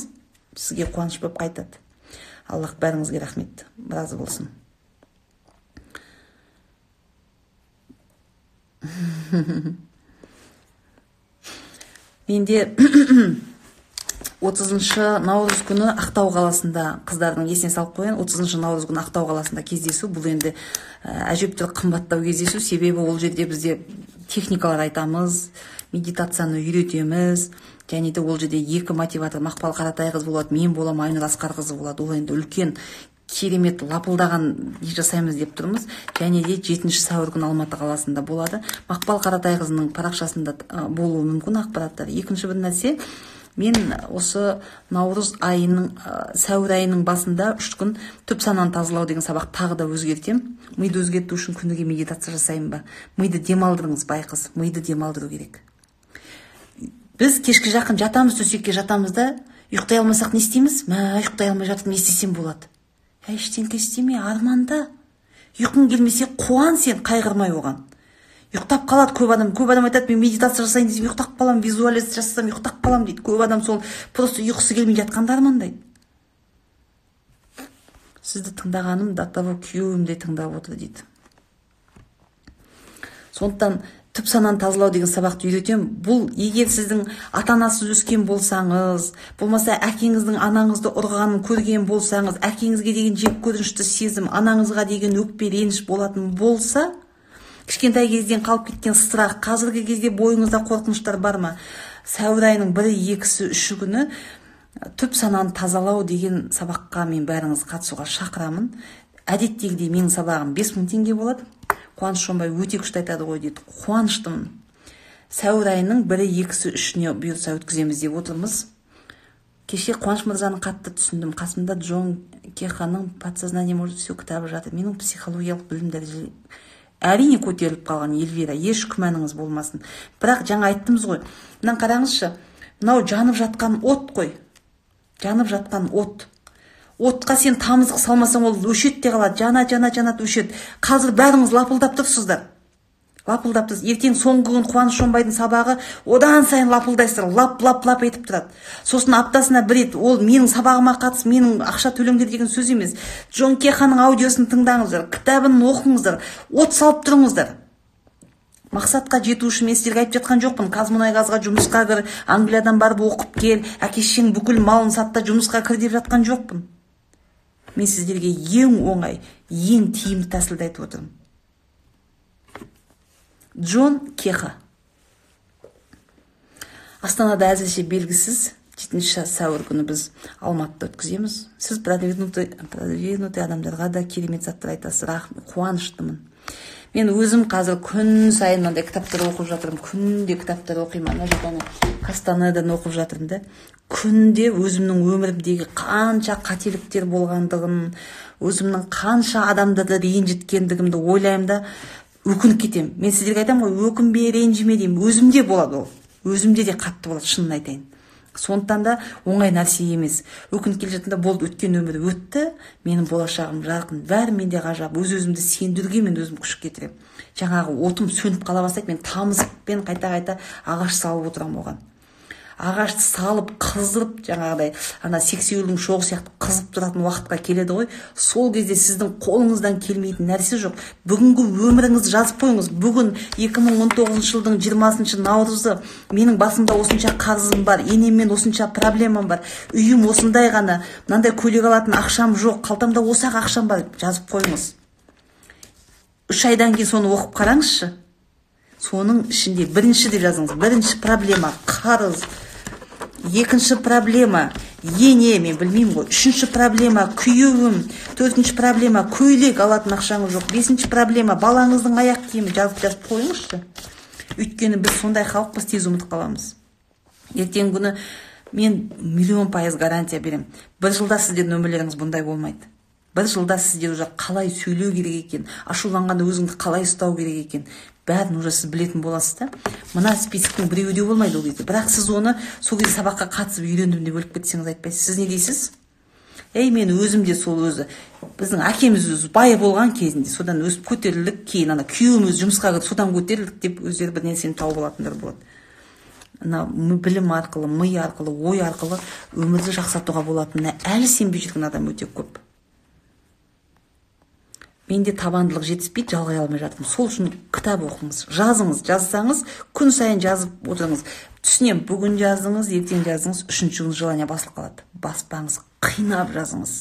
сізге қуаныш болып қайтады. Аллах бәріңізге рахмет, разы болсын. Менде 30 наурыз күні Ақтау қаласында, қыздардың есіне салып қояйын, 30 наурыз күні Ақтау қаласында кездесу. Бұл енді әжептәуір қымбаттау кездесу, себебі ол жерде бізде техникалар айтамыз, медитацияны үйретеміз, және де ол жерде 2 мотиватор, Мақпал Қаратайқызы болады, мен боламын, Айнұр Асқарқызы болады. Ол енді үлкен керемет лапылдаған не жасаймыз деп тұрмыз. Және де 7 сәуір күні Алматы қаласында болады. Мақпал Қаратайқызының парақшасында болуы мүмкін ақпараттар. Екінші бір нәрсе, мен осы наурыз айының, сәуір айының басында 3 күн түп сананы тазалау деген сабақ тағы да өзгертем. Миды өзгерту үшін күніге медитация жасаймын ба? Миды демалдырыңыз, байқыз, миды демалдыру керек. Біз кешкі жақын жатамыз, төсекке жатамыз да, ұйықтай алмасақ не істейміз? Мә, ұйықтай алмай жатып не істесем болады? Ештеңке істеме, арманда. Ұйқың келмесе қуан сен, қайғырмай оған. Ұйықтап қалады көп адам. Көп адам айтады, мен медитация жасайын десем ұйықтап қаламын, визуализация жасасам ұйықтап қаламын дейді. Көп адам сол просто ұйқысы келмей жатқанды армандайды. Сізді тыңдағаным до того күйеуім де тыңдап отыр дейді. Сондықтан түп сананы тазалау деген сабақты үйретемін. Бұл егер сіздің ата-анасыз өскен болсаңыз, болмаса әкеңіздің анаңызды ұрғанын көрген болсаңыз, әкеңізге деген жек көрінішті сезім, анаңызға деген өкпе, реніш болатын болса, кішкентай кезден қалып кеткен страх, қазіргі кезде бойыңызда қорқыныштар бар ма? Сәуір айының 1, 2, 3 күні түп сананы тазалау деген сабаққа мен бәріңізді қатысуға шақырамын. Әдеттегідей менің сабағым 5000 теңге болады. Қуаныш Шонбай өте күшті айтады ғой дейді. Қуаныштымын. Сәуір айының 1, 2, 3-іне бұйырса өткіземіз деп отырмыз. Кеше Қуаныш мырзаны қатты түсіндім. Қасымда Джон Кеханың «Подсознание может все» кітабы жатыр. Менің психологиялық білім дәрежем әрине көтеріліп қалған, Эльвира, еш күмәніңіз болмасын. Бірақ жаңа айттымыз ғой. Мынаны қараңызшы, мынау жанып жатқан от қой. Жанып жатқан от. Отқа сен тамызық салмасаң, ол өшеді де қалады. Жана, жана, жанады, өшеді. Қазір бәріңіз лапылдап тұрсыздар. Лапылдап тұрсыз. Ертең соңғы күн Қуаныш Шонбайдың сабағы, одан сайын лапылдайсыздар. Лап, лап, лап етіп тұрады. Сосын аптасына бір рет ол менің сабағыма қатыс, менің ақша төлеңдер деген сөз емес. Джон Кеханың аудиосын тыңдаңыздар, кітабын оқыңыздар, от салып тұрыңыздар. Мақсатқа жету үшін мен сіздерге айтып жатқан жоқпын. Қазмұнайгазға жұмысқа кір, Англиядан барып оқып кел, әке-шешең бүкіл малын сат та жұмысқа кір деп жатқан жоқпын. Мен сіздерге ең оңай, ең тиімді тәсілді айтып отырмын. Джон Кеха. Астанада әзірше белгісіз. 7 сәуір күні біз Алматыда өткіземіз. Сіз продвинутый адамдарға да керемет заттар айтасыз. Рахмет, қуаныштымын. Мен өзім қазір күн сайын мынандай кітаптар оқып жатырмын. Күнде кітаптар оқимын. Ана жерде Кастанедан оқып жатырмын да. Күнде өзімнің өмірімдегі қанша қателіктер болғандығын, өзімнің қанша адамдарды ренжіткендігімді ойлаймын да, өкініп кетемін. Мен сіздерге айтамын ғой, өкінбе, ренжіме деймін. Өзімде болады ол. Өзімде де қатты болады, шынын айтайын. Сондықтан да оңай нәрсе емес. Өкініп келе жатқанда болды, өткен өмір өтті, менің болашағым жарқын, бәрі менде ғажап. Өз-өзімді сендіруге мен өзім күш кетіремін. Жаңағы отым сөніп қала бастайды, мен тамызықпен қайта-қайта ағаш салып отырамын оған. Ағашты салып, қыздырып, жаңағыдай ана сексеуілдің шоғы сияқты қызып тұратын уақытқа келеді ғой. Сол кезде сіздің қолыңыздан келмейтін нәрсе жоқ. Бүгінгі өміріңізді жазып қойыңыз. Бүгін 2019 жылдың 20 наурызы, менің басымда осынша қарызым бар, енеммен осынша проблемам бар, үйім осындай ғана, мынандай көйлек алатын ақшам жоқ, қалтамда осы-ақ ақшам бар, жазып қойыңыз. 3 айдан кейін соны оқып қараңызшы. Соның ішінде бірінші деп жазыңыз. Бірінші проблема қарыз. Екінші проблема ене, мен білмеймін ғой. Үшінші проблема күйеуім. Төртінші проблема көйлек алатын ақшаңыз жоқ. Бесінші проблема балаңыздың аяқ киімі. Жазып қойыңызшы. Өйткені біз сондай халықпыз, тез ұмытып қаламыз. Ертеңгі күні мен 1000000% гарантия беремін. Бір жылда сіздердің өмірлеріңіз бұндай болмайды. Бір жылда сіздер уже қалай сөйлеу керек екен, ашуланғанда өзіңді қалай ұстау керек екен, бәрін уже сіз білетін боласыз да. Мына списоктің біреуі де болмайды ол кезде. Бірақ сіз оны сол кезде сабаққа қатысып үйрендім деп өліп кетсеңіз айтпайсыз. Сіз не дейсіз? Ей, мен өзім де сол өзі. Біздің әкеміз өзі бай болған кезінде содан өсіп көтерілдік, кейін ана күйеуім өзі жұмысқа кірді, содан көтерілдік деп өздері бір нәрсені тауып алатындар болады. Ана білім арқылы, ми арқылы, ой арқылы өмірді жақсартуға болатынына әлі сенбей жүрген адам өте көп. Менде табандылық жетіспейді, жалғай алмай жатырмын. Сол үшін кітап оқыңыз, жазыңыз, жазсаңыз, күн сайын жазып отырыңыз. Түсінемін, бүгін жаздыңыз, ертең жаздыңыз, үшінші күн желание басылып қалады. Баспаңыз, қинап жазыңыз.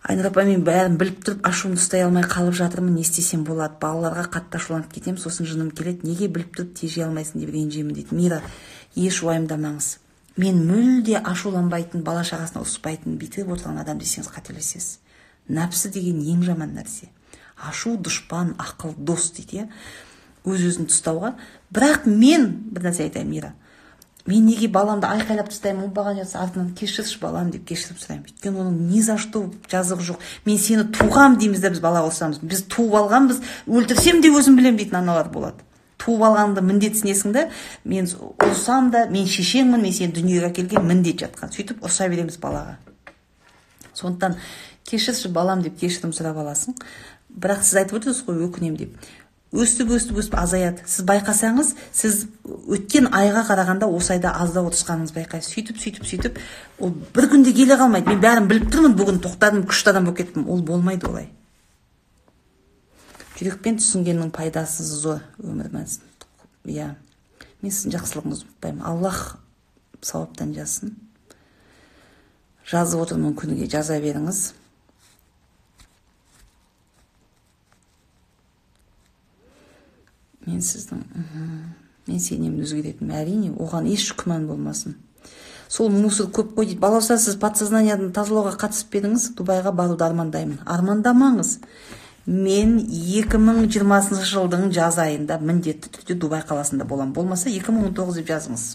Айнұр апа, мен бәрін біліп тұрып ашуымды ұстай алмай қалып жатырмын, не істесем болады? Балаларға қатты ашуланып кетемін, сосын жыным келеді. Неге біліп тұрып тежей алмайсың деп ренжимін дейді. Мира, еш уайымдамаңыз. Мен мүлде ашуланбайтын, бала шағасына ұрыспайтын, бүйтіп отырған адам десеңіз қателесесіз. Нәпсі деген ең жаман нәрсе. Ашу дұшпан, ақыл дос дейді, иә? Өз-өзін ұстауға. Бірақ мен бір нәрсе айтайын, Мира. Мен неге баламды айқайлап тастаймын, оңбаған жатса артынан кешірші балам деп кешіріп сұраймын. Өйткені оның ни за что жазығы жоқ. Мен сені туғам дейміз де, біз бала ұрсамыз. Біз туып алғанбыз, өлтірсем де өзім білем дейтін аналар болады. Туып алғанды міндетсінесің да, мен ұрсам да, мен шешеңмін, мен сені дүниеге әкелген міндет жатқан. Сөйтіп ұрса береміз балаға. Сондықтан кешірші балам деп кешірім сұрап аласың. Бірақ сіз айтып отырсыз ғой, өкінем деп. Өстіп, өстіп, өстіп азаяды. Сіз байқасаңыз, сіз өткен айға қарағанда осы айда аздау отырысқаныңызды байқайсыз. Сөйтіп, сөйтіп, сөйтіп, ол бір күнде келе қалмайды. Мен бәрін біліп тұрмын, бүгін тоқтадым, күшті адам болып кеттім. Ол болмайды олай. Жүрекпен түсінгеннің пайдасы зор өмір мәнісін. Иә, мен сіздің жақсылығыңызды ұмытпаймын. Аллах сауаптан жазсын. Жазып отырмын күніге, жаза беріңіз. Мен сіздің, мен сенемін өзгеретінім, әрине, оған еш күмән болмасын. Сол мусор көп қой дейді. Балауса, сіз подсознанияны тазалауға қатысып едіңіз, Дубайға баруды армандаймын. Армандамаңыз. Мен 2020 жылдың жаз айында міндетті түрде Дубай қаласында боламын. Болмаса 2019 деп жазыңыз.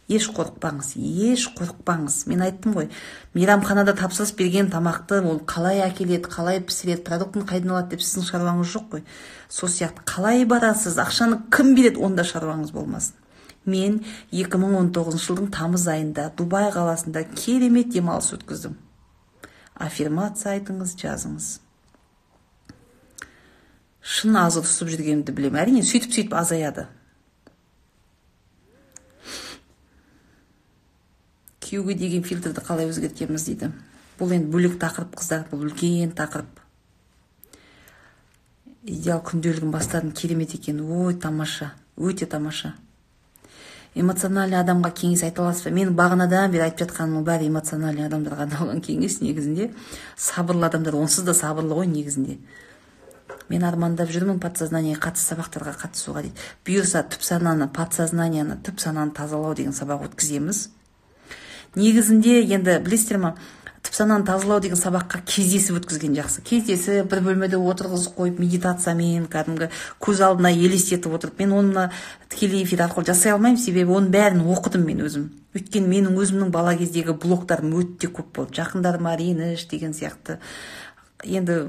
Еш қорықпаңыз, еш қорықпаңыз. Мен айттым ғой, мейрамханада тапсырыс берген тамақты ол қалай әкеледі, қалай пісіреді, продуктын қайдан алады деп сіздің шаруаңыз жоқ қой. Сол сияқты қалай барасыз, ақшаны кім береді, онда шаруаңыз болмасын. Мен 2019 жылдың тамыз айында Дубай қаласында керемет демалыс өткіздім. Аффирмация айтыңыз, жазыңыз. Шын аз ұрысып жүргенімді білемін. Әрине, сөйтіп-сөйтіп азаяды. Күйеуге деген фильтрді қалай өзгертеміз дейді. Бұл енді бөлек тақырып, қыздар, бұл үлкен тақырып. Идеал күнделігін бастадым, керемет екен. Ой, тамаша, өте тамаша. Эмоциональный адамға кеңес айта аласыз ба? Мен бағанадан бері айтып жатқанымның бәрі эмоциональный адамдарға арналған кеңес негізінде. Сабырлы адамдар онсыз да сабырлы ғой негізінде. Мен армандап жүрмін подсознаниеге қатысты сабақтарға қатысуға дейді. Бұйырса түп сананы, подсознанияны, түп сананы тазалау деген сабақ өткіземіз. Негізінде енді білесіздер ма, түп сананы тазалау деген сабаққа кездесіп өткізген жақсы. Кездесіп бір бөлмеде отырғызып қойып медитациямен кәдімгі көз алдына елестетіп отырып, мен оны тікелей эфир арқылы жасай алмаймын, себебі оның бәрін оқыдым мен өзім. Өйткені менің өзімнің бала кездегі блоктарым өте көп болды. Жақындарыма реніш деген сияқты. Енді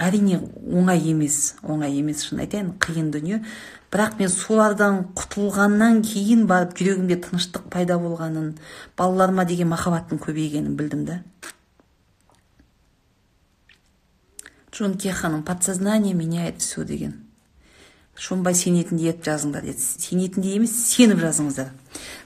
әрине оңай емес, оңай емес, шын айтайын, қиын дүние. Бірақ мен солардан құтылғаннан кейін барып жүрегімде тыныштық пайда болғанын, балаларыма деген махаббаттың көбейгенін білдім да. Джон Кеханың «Подсознание меняет все» деген. Шонбай сенетіндей етіп жазыңдар деді. Сенетіндей емес, сеніп жазыңыздар.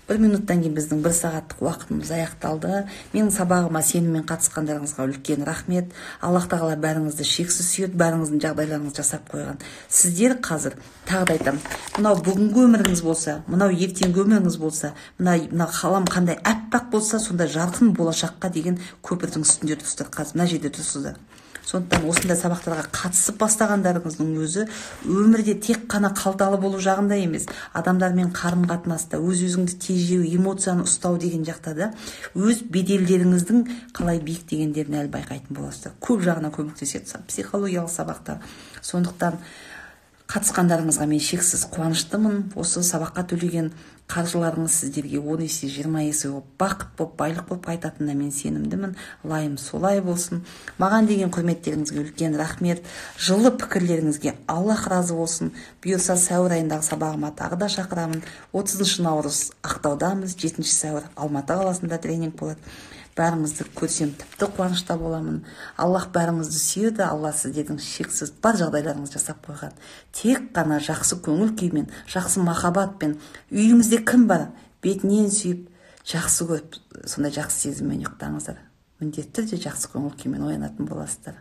Бір минуттан кейін біздің бір сағаттық уақытымыз аяқталды. Менің сабағыма сеніммен қатысқандарыңызға үлкен рахмет. Аллах тағала бәріңізді шексіз сүйеді, бәріңіздің жағдайларыңызды жасап қойған. Сіздер қазір, тағы да айтамын, мынау бүгінгі өміріңіз болса, мынау ертеңгі өміріңіз болса, мына қалам қандай аппақ болса, сондай жарқын болашаққа деген көпірдің үстінде тұрсыздар, қазір мына жерде тұрсыздар. Сондықтан осындай сабақтарға қатысып бастағандарыңыздың өзі өмірде тек қана қалталы болу жағында емес, адамдармен қарым-қатынаста, өз-өзіңді тежеу, эмоцияны ұстау деген жақта да өз беделдеріңіздің қалай биіктегендерін әлі байқайтын боласыздар. Көп жағына көмектеседі психологиялық сабақтар. Сондықтан қатысқандарыңызға мен шексіз қуаныштымын. Осы сабаққа төлеген қаржыларыңыз сіздерге 10 есе, 20 есе болып, бақыт болып, байлық болып қайтатынына мен сенімдімін. Лайым солай болсын. Маған деген құрметтеріңізге үлкен рахмет. Жылы пікірлеріңізге Аллах разы болсын. Бұйырса сәуір айындағы сабағыма тағы да шақырамын. 30 наурыз Ақтаудамыз, 7 сәуір Алматы қаласында тренинг болады. Бәріңізді көрсем тіпті қуанышта боламын. Аллах бәріңізді сүйеді, Алла сіздердің шексіз бар жағдайларыңызды жасап қойған. Тек қана жақсы көңіл күймен, жақсы махаббатпен, үйіңізде кім бар, бетінен сүйіп, жақсы көріп, сондай жақсы сезіммен ұйықтаңыздар. Міндетті түрде жақсы көңіл күймен оянатын боласыздар.